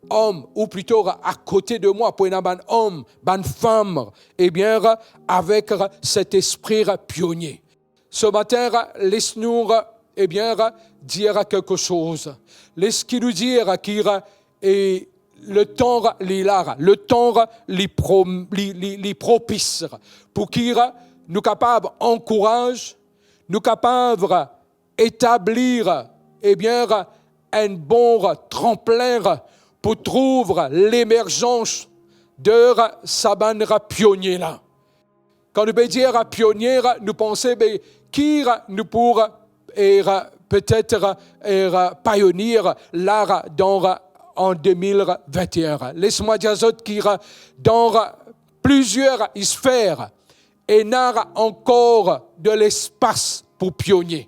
om, ou plito akote de mwa, pou ena bann om, bann fam, ebien, avek set espri pionie. Se matin, les nou, ebien, dir kelkesoz. Les ki nou dir ki, e, letan li la, letan li pro-, li, li, li propis, pou ki nou kapav ankouraz, nou kapav etablir, ebien, enn bon tranplin pou trouv lemerzans de sa bann pionie la. Kan nou pe dir pionie, nou panse, be, ki nou pou, e, petet, e, payonier la dan, an de mil vinte-e-enn. Les mwa dir zot ki dan plizier sfer, ena ankor de lespas pou pionie.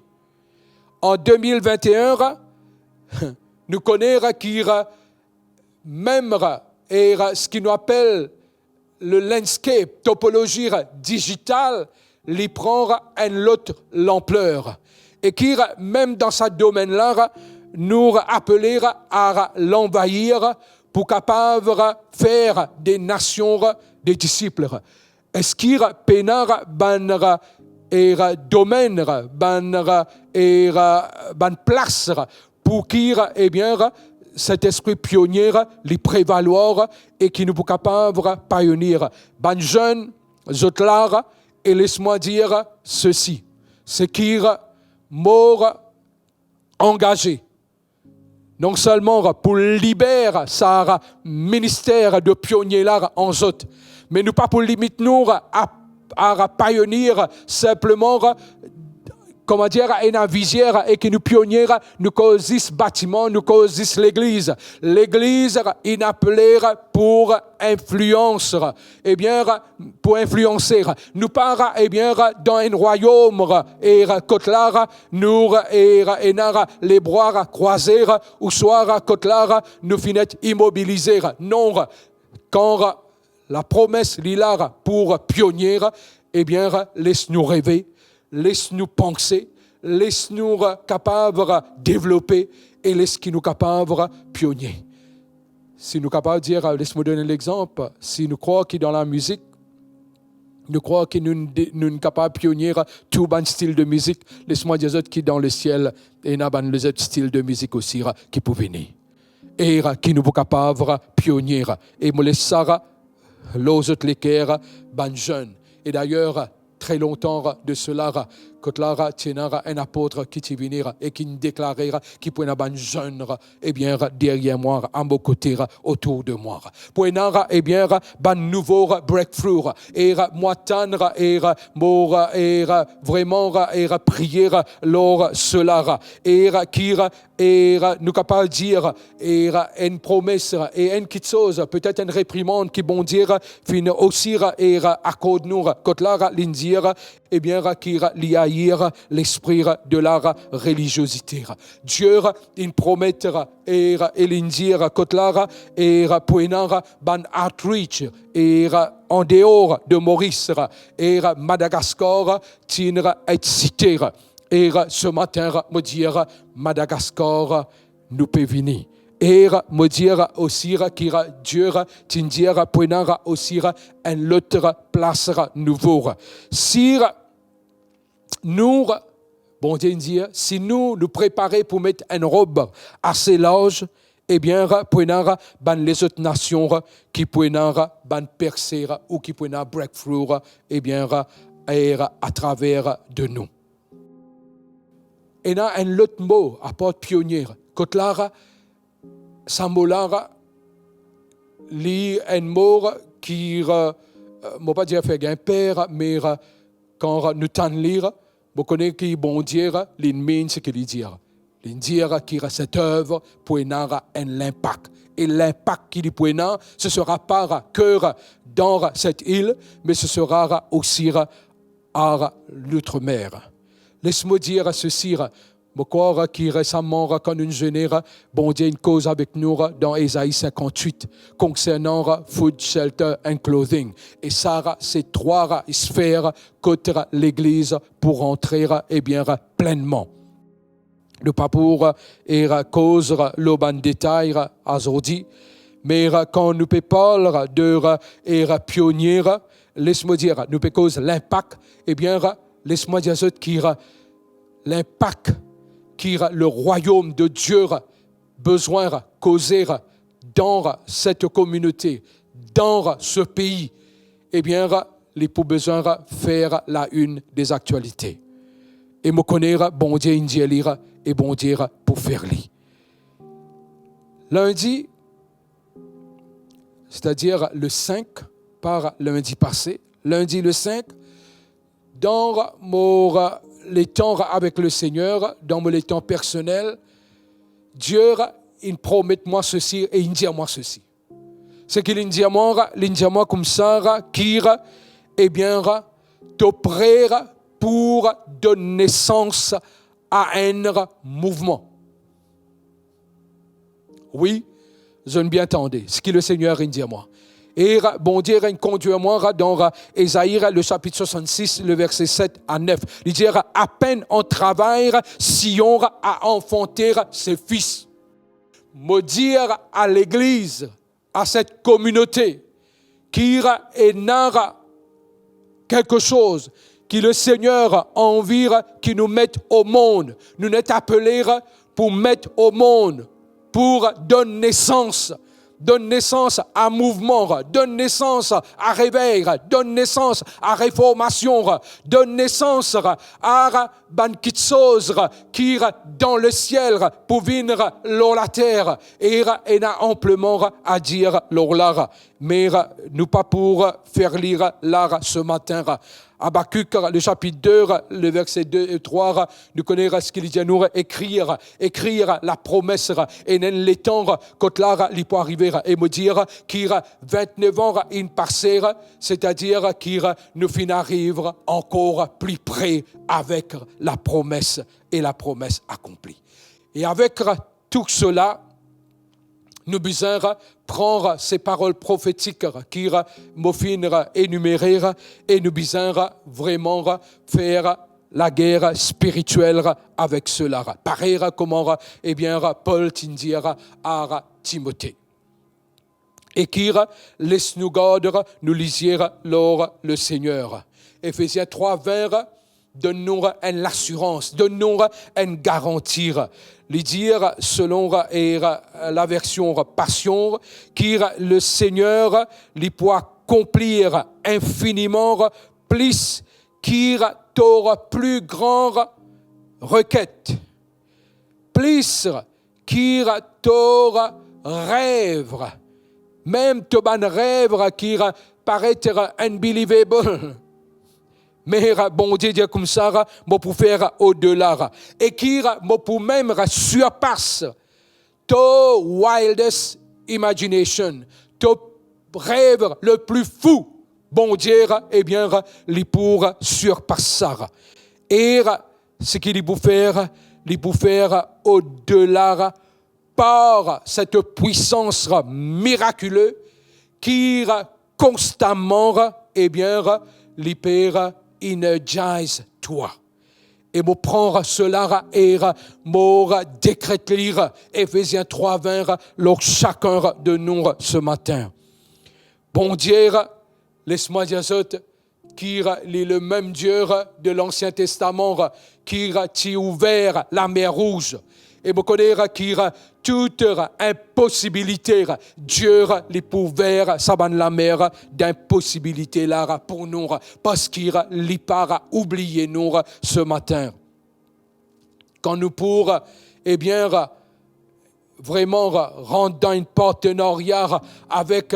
An de mil vinte-e-enn, nou kone ki mem, e, seki nou apel le landscape, topolozi dizital, li pran enn lot lanpler. E ki mem dan sa domenn la, nou apele a lanvayir pou kapav fer de nasion de disip. Eski pena bann, e, domenn, bann, e, bann plas pou ki, ebien, set espri pionie li prevalwar e ki nou pou kapav payonier? Bann zenn, zot la, e les mwa dir sesi, seki mo angaze non selman pou liber sa minister de pionie la an zot, me nou pa pou limit nou a, a payonier sinpleman, kouma dir, ena vizier e ki nou pionie, nou koz zis batiman, nou koz zis legliz. Legliz inn apele pou inflians, ebien, pou inflianse. Nou pa, ebien, dan enn rwayom, e kot la nou, e, ena lebra krwaze, ouswa kot la nou finn et imobilize. Non, kan lapromes li la pou pionie, ebien, les nou reve, les nou panse, les nou kapav devlope e les ki nou kapav pionie. Si nou kapav dir, les mo donn enn lexanp, si nou krwar ki dan lamizik, Nou krwar ki nou, nou kapav pionie tou bann stil de mizik. Les mwa dir zot ki dan lesiel ena bann lezot stil de mizik osi ki pou vini. E ki nou pou kapav pionie. E mo les sa lor zot leker, bann zenn. E dayer, tre lontan de sela, kot la ti ena enn apot ki ti vini e ki'nn deklare ki pou ena bann zenn, ebien, deryer mwa, a mo kote, otour de mwa. Pou ena, ebien, bann nouvo breakthrough. E mwa tann, e mo, e vreman, e priye lor sela. E ki, e nou kapav dir, e enn promes, e enn kiksoz, petet enn reprimand ki Bondie finn osi, e akord nou, kot la li'nn dir, ebien, ki li air lespri de la reliziozite. Die inn promet, e, e li'nn dir, kot la, e pou ena bann outreach, e andeor de Moris, e Madagaskar ti'nn et site. E se matin, mo dir, Madagaskar, nou pe vini. E mo dir osi ki Die ti'nn dir pou ena osi enn lot plas nouvo. Si nou, Bondie inn dir, si nou, nou prepare pou met enn rob ase larz, ebien, pou ena bann lezot nasion ki pou ena bann perse ou ki pou ena breakthrough, ebien, e atraver de nou. Ena enn lot mo apar pionie. Kot la, sa mo la, li enn mo ki, mo pa dir fer gagn per, me kan nou tann li, mo kone ki Bondie, li'nn mean seki li dir. Li'nn dir ki set ev pou ena enn linpak. E linpak ki li pou ena, ce sera pas que dans cette île, mais ce sera aussi à l'outre-mer. Les mo dir sesi, mo krwar ki resaman, kan nou zene, Bondie inn koz avek nou dan Ezai sinkant-wit, konsernan food, shelter and clothing. E sa, se trwa sfer kot Legliz pou rantre, ebien, plennman. Nou pa pou, e, koz lor bann detay azordi, me kan nou pe parl de, e, pionie, les mo dir, nou pe koz linpak, ebien, les mwa dir zot ki linpak ki le Royaume de Dieu bezwin koze dan set kominote, dan se pei, ebien, li pou bezwin fer la une des actualités. E mo kone Bondie inn dir li, e Bondie pou fer li. Lindi, c'est-à-dire le cinq, pas lundi passé, lundi le cinq, dan mo letan avek Lesegner, dan mo letan personel, Die inn promet mwa sesi e inn dir mwa sesi. Seki li'nn dir mwa, li'nn dir mwa koumsa ki, ebien, to pre pou donn nesans a enn mouvman. Wi, zot inn bien tande seki Lesegner inn dir mwa. E Bondie inn kondwir mwa dan Ezai, le sapit swasannsis, le verse set a nef. Li dir, apenn an travay, Sion a anfante se fis. Mo dir a legliz, a set kominote, ki ena kelke soz ki Lesegner anvi ki nou met o mond. Nou inn apele pou met o mond, pou donn nesans, donn nesans a mouvman, donn nesans a revey, donn nesans a reformasion, donn nesans a bann kiksoz ki dan lesiel pou vinn lor later, e ena anpleman a dir lor la. Me nou pa pou fer li la se matin. Abakik, le sapit de, le verse de e trwa, nou kone seki li dir nou, ekrir, ekrir lapromes, ena enn letan kot la li pou arive. E mo dir ki vintnef an inn pase, c'est-à-dire ki nou finn ariv ankor pli pre avek lapromes e lapromes akonpli. E avek tou sela, nou bizin pran se parol profetik ki mo finn enimere, e nou bizin vreman fer lager spiritiel avek sela. Parey kouma, ebien, Pol ti'nn dir a Timote. e ki les nou gard nou lizie lor Lesegner. Efezien trwa vin donn nou enn lasirans, donn nou enn garanti. Li dir, selon, e, laversion Pasion, ki Lesegner, li pou akonplir infiniman plis ki to pli gran reket, plis ki to rev, mem to bann rev ki paret unbelievable. Me Bondie dir koumsa, mo pou fer odela, e ki mo pou mem sirpas to wildest imagination, to rev le pli fou, Bondie, ebien, li pou sirpas sa. E seki li pou fer, li pou fer odela par set pwisans mirakile ki konstaman, ebien, li pe energize twa. E mo pran sela e mo dekret li, Efezien trwa vin, lor sakenn de nou se matin. Bondie, les mwa dir zot ki li le mem Die de Lansien Testaman ki ti ouver Lamer Rouz. E mo kone ki tout inposibilite, Die li pou ouver sa bann lamer dinposibilite la pou nou, parski li pa oubliye nou se matin. Kan nou pou, ebien, vreman rant dan enn partenaria avek,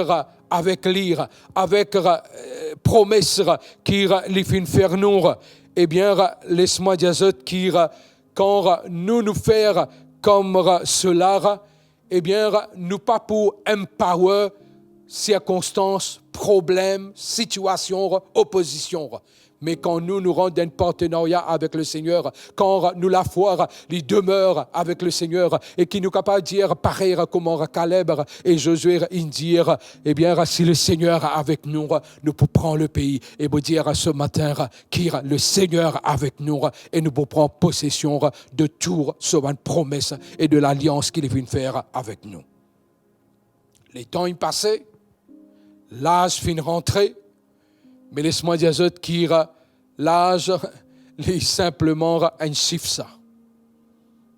avek li, avek, eh, promes ki li finn fer nou, ebien, les mwa dir zot ki kan nou, nou fer kom sela, ebien, nou pa pou empower sirkonstans, problem, sitiasion, opozision. Me kan nou, nou rant dan enn partenaria avek Lesegner, kan nou lafwa li demer avek Lesegner, e ki nou kapav dir parey kouma Kaleb e Zozie inn dir, ebien, si Lesegner avek nou, nou pou pran lepei. E mo dir se matin ki Lesegner avek nou, e nou pou pran posesion de tou so bann promes e de lalians ki li finn fer avek nou. Letan inn pase, laz finn rantre, me les mwa dir zot ki laz li sinpleman enn sif sa.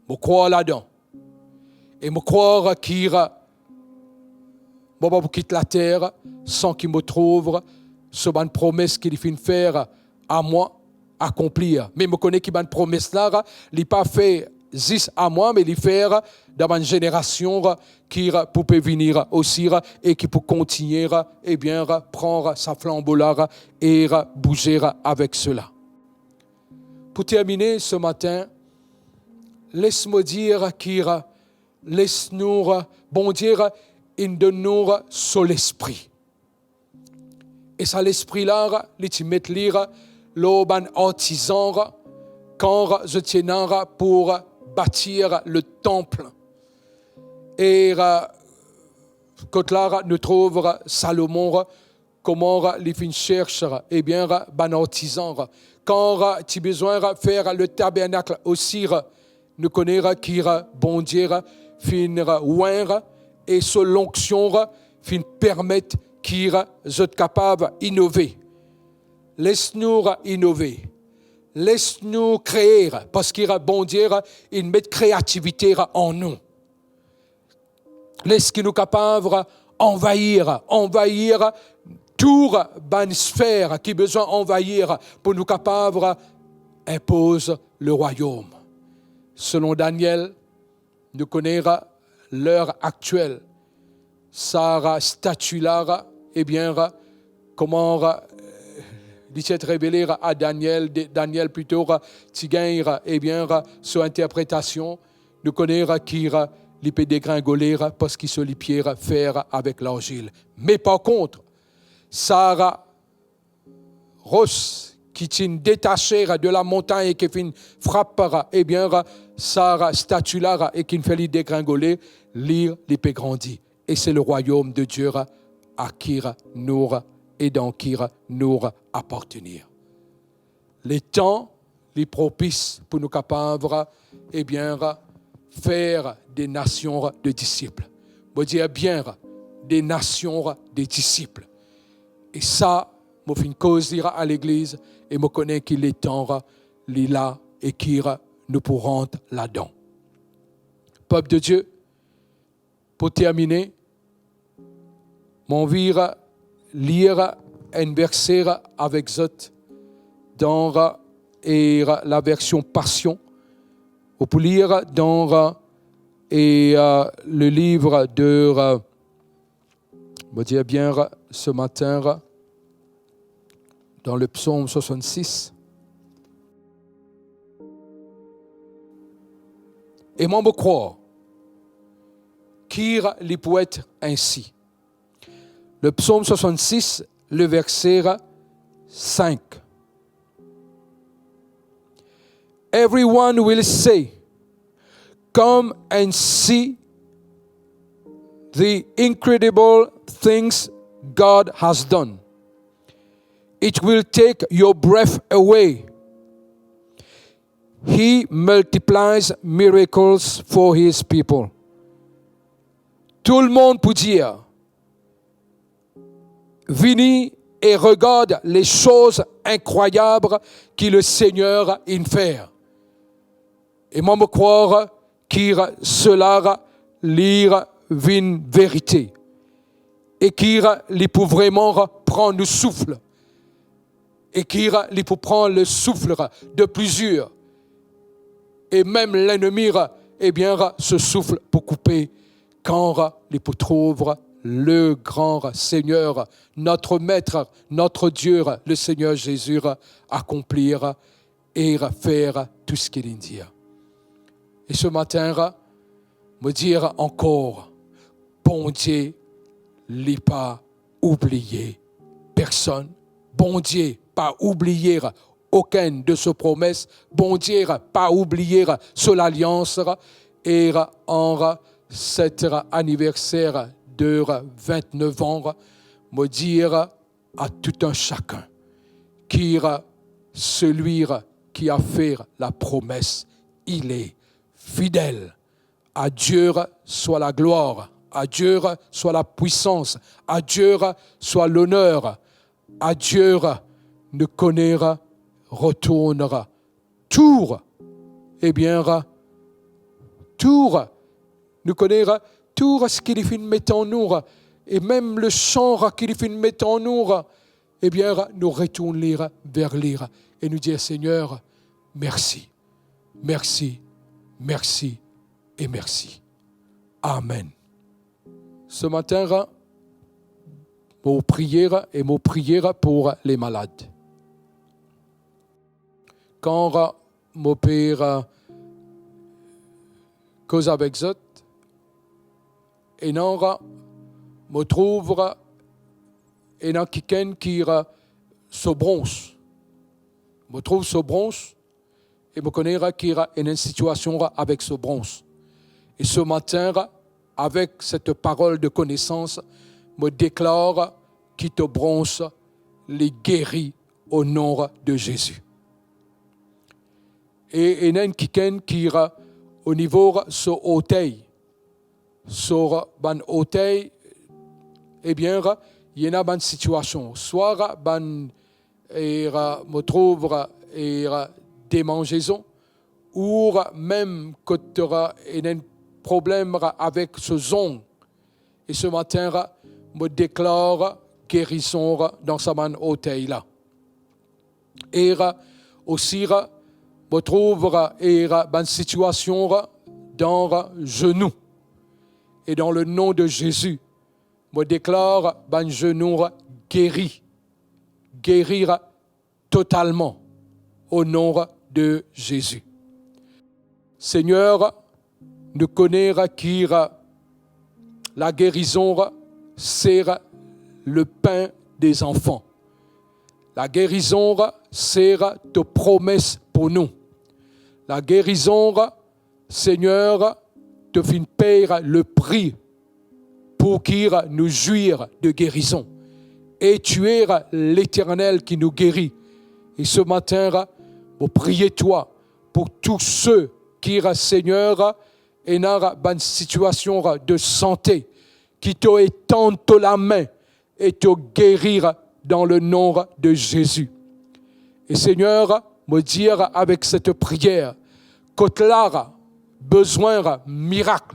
Mo krwar ladan. E mo krwar ki mo pa pou kit later san ki mo trouv so bann promes ki li finn fer a mwa akonplir. Me mo kone ki bann promes la, li pa fer zis a mwa, me li fer dan bann zenerasion ki pou pe vini osi, e ki pou kontigne, ebien, pran sa flanbo la e bouze avek sela. Pou termine se matin, les mo dir ki les nou, Bondie inn donn nou so Lespri. E sa Lespri la, li ti met li lor bann artizan kan zot ti ena pou batir le tanp. E kot la nou trouv Salomon, kouma li finn sers, ebien, bann artizan. Kan ti bizin fer le tabernak osi, nou kone ki Bondie finn oint e so lonksion finn permet ki zot kapav inove. Les nou inove. Les nou kree, parski Bondie inn met kreativite an nou. Les ki nou kapav anvayir, anvayir tou bann sfer ki bizin anvayir pou nou kapav inpoz le rwayom. Selon Daniel, nou kone ler aktiel, sa stati la, ebien, kouma li ti et revele a Daniel, de-, Daniel plito ti gagn, ebien, so interpretasion, nou kone ki li pe degringole parski so lipie fer avek larzil. Me par kont, sa ros ki ti detase de lamontagn e ki finn frap, ebien, sa stati la e ki fer li degringole, li, li pe grandi. E se le rwayom de Die a ki nou e dan ki nou apartenir. Letan li propis pou nou kapav, ebien, fer de nasion de disip. Mo dir bien, de nasion de disip. E sa, mo finn koz li a legliz, e mo kone ki letan li la, e ki nou pou rant ladan. Pep de Die, pou termine, mo anvi lir enn verse avek zot dan, e, la version Passion. Ou pou lir dan, e, le livre de, mo dir bien, ce matin, dans le psaume soixante-six. E mwa, mo krwar ki li pou et ensi. Le psaume soixante-six, le verset cinq. Everyone will say, "Come and see the incredible things God has done." It will take your breath away. He multiplies miracles for his people. Tou lemonn pou dir, "Vini e regard les choses incroyables que le Seigneur inn fer." E mwa, mo krwar ki sela li vinn verite, e ki li pou vreman pran nou souf, e ki li pou pran le souffle de plusieurs, e mem lennmi, ebien, se souffle pou koupe, kan li pou trouv le gran Seigneur, notre Maître, notre Dieu, le Seigneur Jésus, akonplir e fer tou seki li dir. E ce matin, mo dir ankor, Bondie, li pa oubliye personn. Bondie pa oubliye okenn de so promes. Bondie pa oubliye so lalians. E an set aniverser de vintnef an, mo dir a tout un chacun, ki selui ki a fer la promes, il est fidèle. À Dieu soit la gloire, à Dieu soit la puissance, à Dieu soit l'honneur, à Dieu nou kone retourn tou, ebien, tou, nou kone tou seki li finn met an nou, e mem le san ki li finn met an nou, ebien, nou retourn li, ver li, e nou dir, Seigneur, mersi, mersi, mersi e mersi. Amen. Ce matin, mo priye e mo priye pour les malades. Kan mo pe koz avek zot, ena, mo trouv ena kikenn ki so brons. Mo trouv so brons, e mo kone ki ena enn sitiasion avek so brons. E ce matin, avec cette parole de connaissance, mo deklar ki to brons li geri au nom de Jésus. E ena enn kikenn ki o nivo so ortey, so bann ortey, ebien, ena bann sitiasion, swa bann, e, mo trouv, e, demanzezon, ou mem kot ena enn problem avek so zong. E ce matin, mo deklar gerizon dan sa bann ortey la. E osi, mo trouv, e bann sitiasion dan zenou. E dans le nom de Jésus, mo deklar bann zenou geri, geri totalman, au nom de Jésus. Seigneur, nou kone ki la guérison, c'est le pain des enfants. La guérison, c'est to promes pou nou. La guérison, Seigneur, to finn pey le pri pou ki nou zwir de gerizon. E tu es l'Éternel ki nou geri. E ce matin, mo priye twa pou tou se ki, Seigneur, ena bann sitiasion de sante, ki to etann to lame e to geri dan le nom de Zezi. E Segner, mo dir avek set priyer, kot la bizin mirak,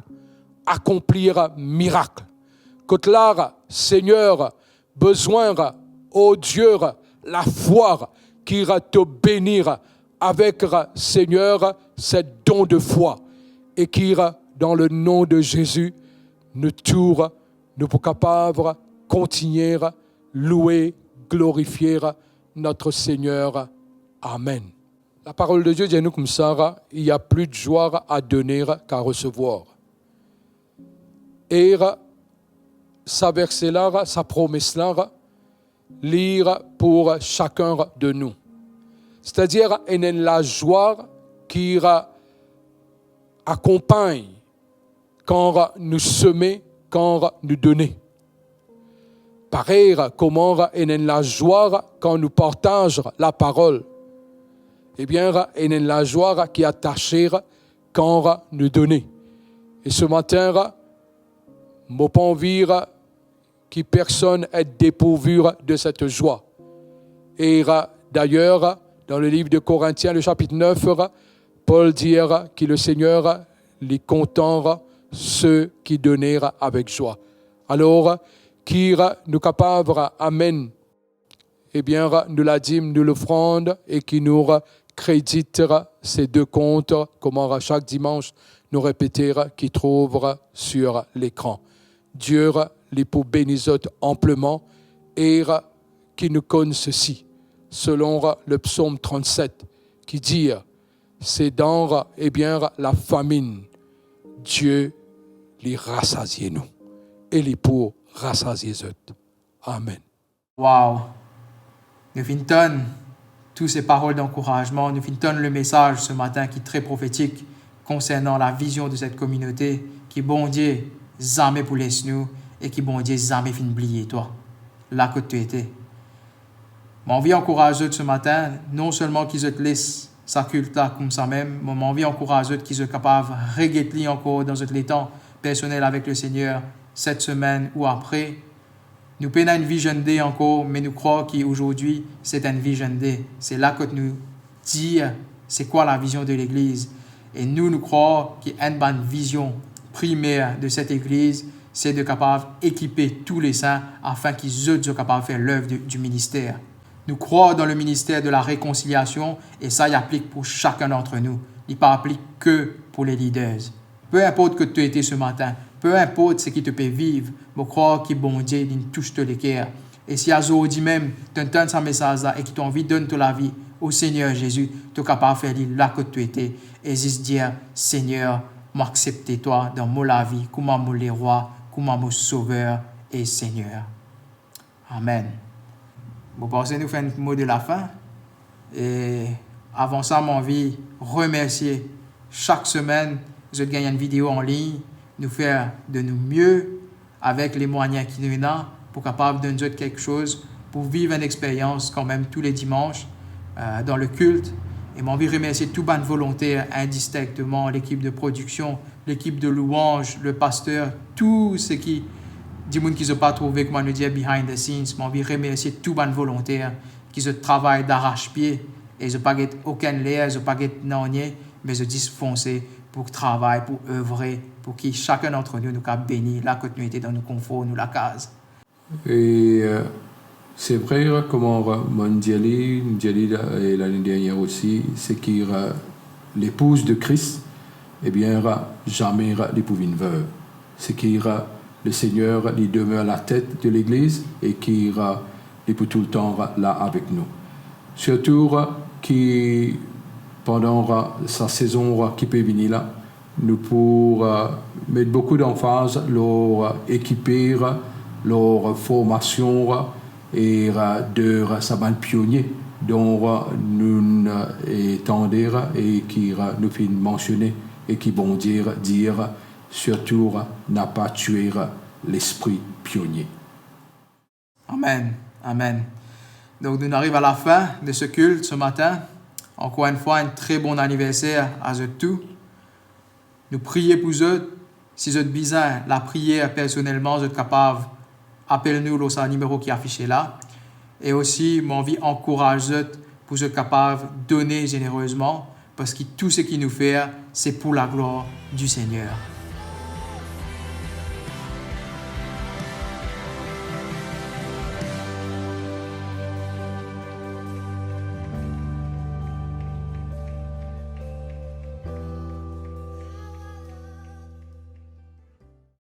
akonpli mirak. Kot la, Segner, bizin, o Die, lafwa ki to beni avek, Segner, set don de fwa, e ki, dan le nom de Zezi, nou tou, nou pou kapav kontigne loue, glorifie notre Seigneur. Amen. La parole de Dieu dit à nous comme ça, il y a plus de joie à donner qu'à recevoir. E sa verse la, sa promes la, li pou sakenn de nou. Setadir, ena enn lazwa ki akonpagn kan nou seme, kan nou done. Parey kouma ena enn lazwa kan nou partaz laparol, ebien, ena enn lazwa ki atase kan nou done. E se matin, mo pa anvi ki personn et depourvi de cette joie. E, euh, d'ailleurs, dans le livre de Corinthiens, le chapitre neuf, Paul dit que le Seigneur, li kontan ceux qui donnent avec joie. Alor, ki nou kapav amenn, ebien, nou ladim, nou lofrand, e ki nou kredit se de kont, kouma chak dimans nou repete, ki trouv sur lekran. Die, li pou beni zot anpleman, e ki nou konn sesi, selon le psaume trente-sept, ki dir, se dan, ebien, lafaminn, Die, li rasazie nou, e li pou rasazie zot. Amen. Wow! Nou finn tann tou se parol dankourazman, nou finn tann le mesaz se matin ki tre profetik konsernan lavizion de set kominote, ki Bondie zame pou les nou e ki Bondie zame finn bliye twa, la kot to ete. Mo anvi ankouraz zot se matin, non selman ki zot les sa kilt la koumsa mem, mo, mo anvi ankouraz zot ki zot kapav reget li ankor dan zot letan personel avek Lesegner, set semenn ou apre. Nou pena enn vision day ankor, me nou krwar ki azordi, se enn vision day. Se la kot nou dir se kwa lavizion de legliz. E nou, nou krwar ki enn bann vizion primer de set legliz, se de kapav ekipe tou le sin, afin ki zot, zot kapav fer lev de, di minister. Nou krwar dan le minister de la rekonsiliasion, e sa, li aplik pou sakenn dantre nou. Li pa aplik ke pou le leaders. Pe inport kot to ete se matin, pe inport seki to pe viv, mo krwar ki Bondie, li tous to leker. E si azordi mem, to tann sa mesaz la e ki to anvi donn to lavi o Segner Zezi, to kapav fer li la kot to ete e zis dir, Segner, mo aksepte twa dan mo lavi kouma mo Lerwa, kouma mo Sover e Segner. Amen. Bon, panse nou fer enn mo de lafin. E avan sa, mo anvi remersie sak semenn, zot gagn enn video an lign, nou fer de nou mie avek le mwayin ki nou ena pou kapav donn zot kiksoz pou viv enn experyans kanmem tou le dimans, euh, dan le kilt. E mo anvi remersie tou bann volonter indistinkteman, lekip de prodiksion, lekip de louanz, le paster, tou seki, dimoun ki zot pa trouve, kouma nou dir, behind the scenes. Mo anvi remersie tou bann volonter ki zot travay darashpie e zot pa get okenn ler, zot pa get nanye, me zot zis fonse pou travay, pou evre, pou ki sakenn dantre nou, nou kapav beni la kot nou ete dan nou konfor, nou lakaz. E, euh, se vre, kouma, euh, mo'nn dir li, mo'nn dir li la, e lane dernier osi, seki, euh, lepouz de Kris, ebien, zame li pou vinn verv. Seki, Lesegner, li demer latet de legliz e ki, li pou touletan la avek nou. Sirtou ki pandan sa sezon ki pe vini la, nou pou, euh, met boukou danfaz lor, euh, ekipe, lor formasion, e, euh, de, euh, sa bann pionie dont, euh, nou, euh, tande, euh, e ki, euh, nou finn mansione e ki Bondie dir, sirtou, euh, napa tue, euh, lespri pionie. Amen, amen. Donk, nou ariv a lafin de se kilt se matin. Ankor enn fwa, enn tre bon aniverser a zot tou. Nou priye pou zot. Si zot bizin lapriyer personelman, zot kapav apel nou lor sa nimero ki afise la. E osi, mo anvi ankouraz zot pou zot kapav done zenerezman, parski tou seki nou fer, se pou laglwar di Segner.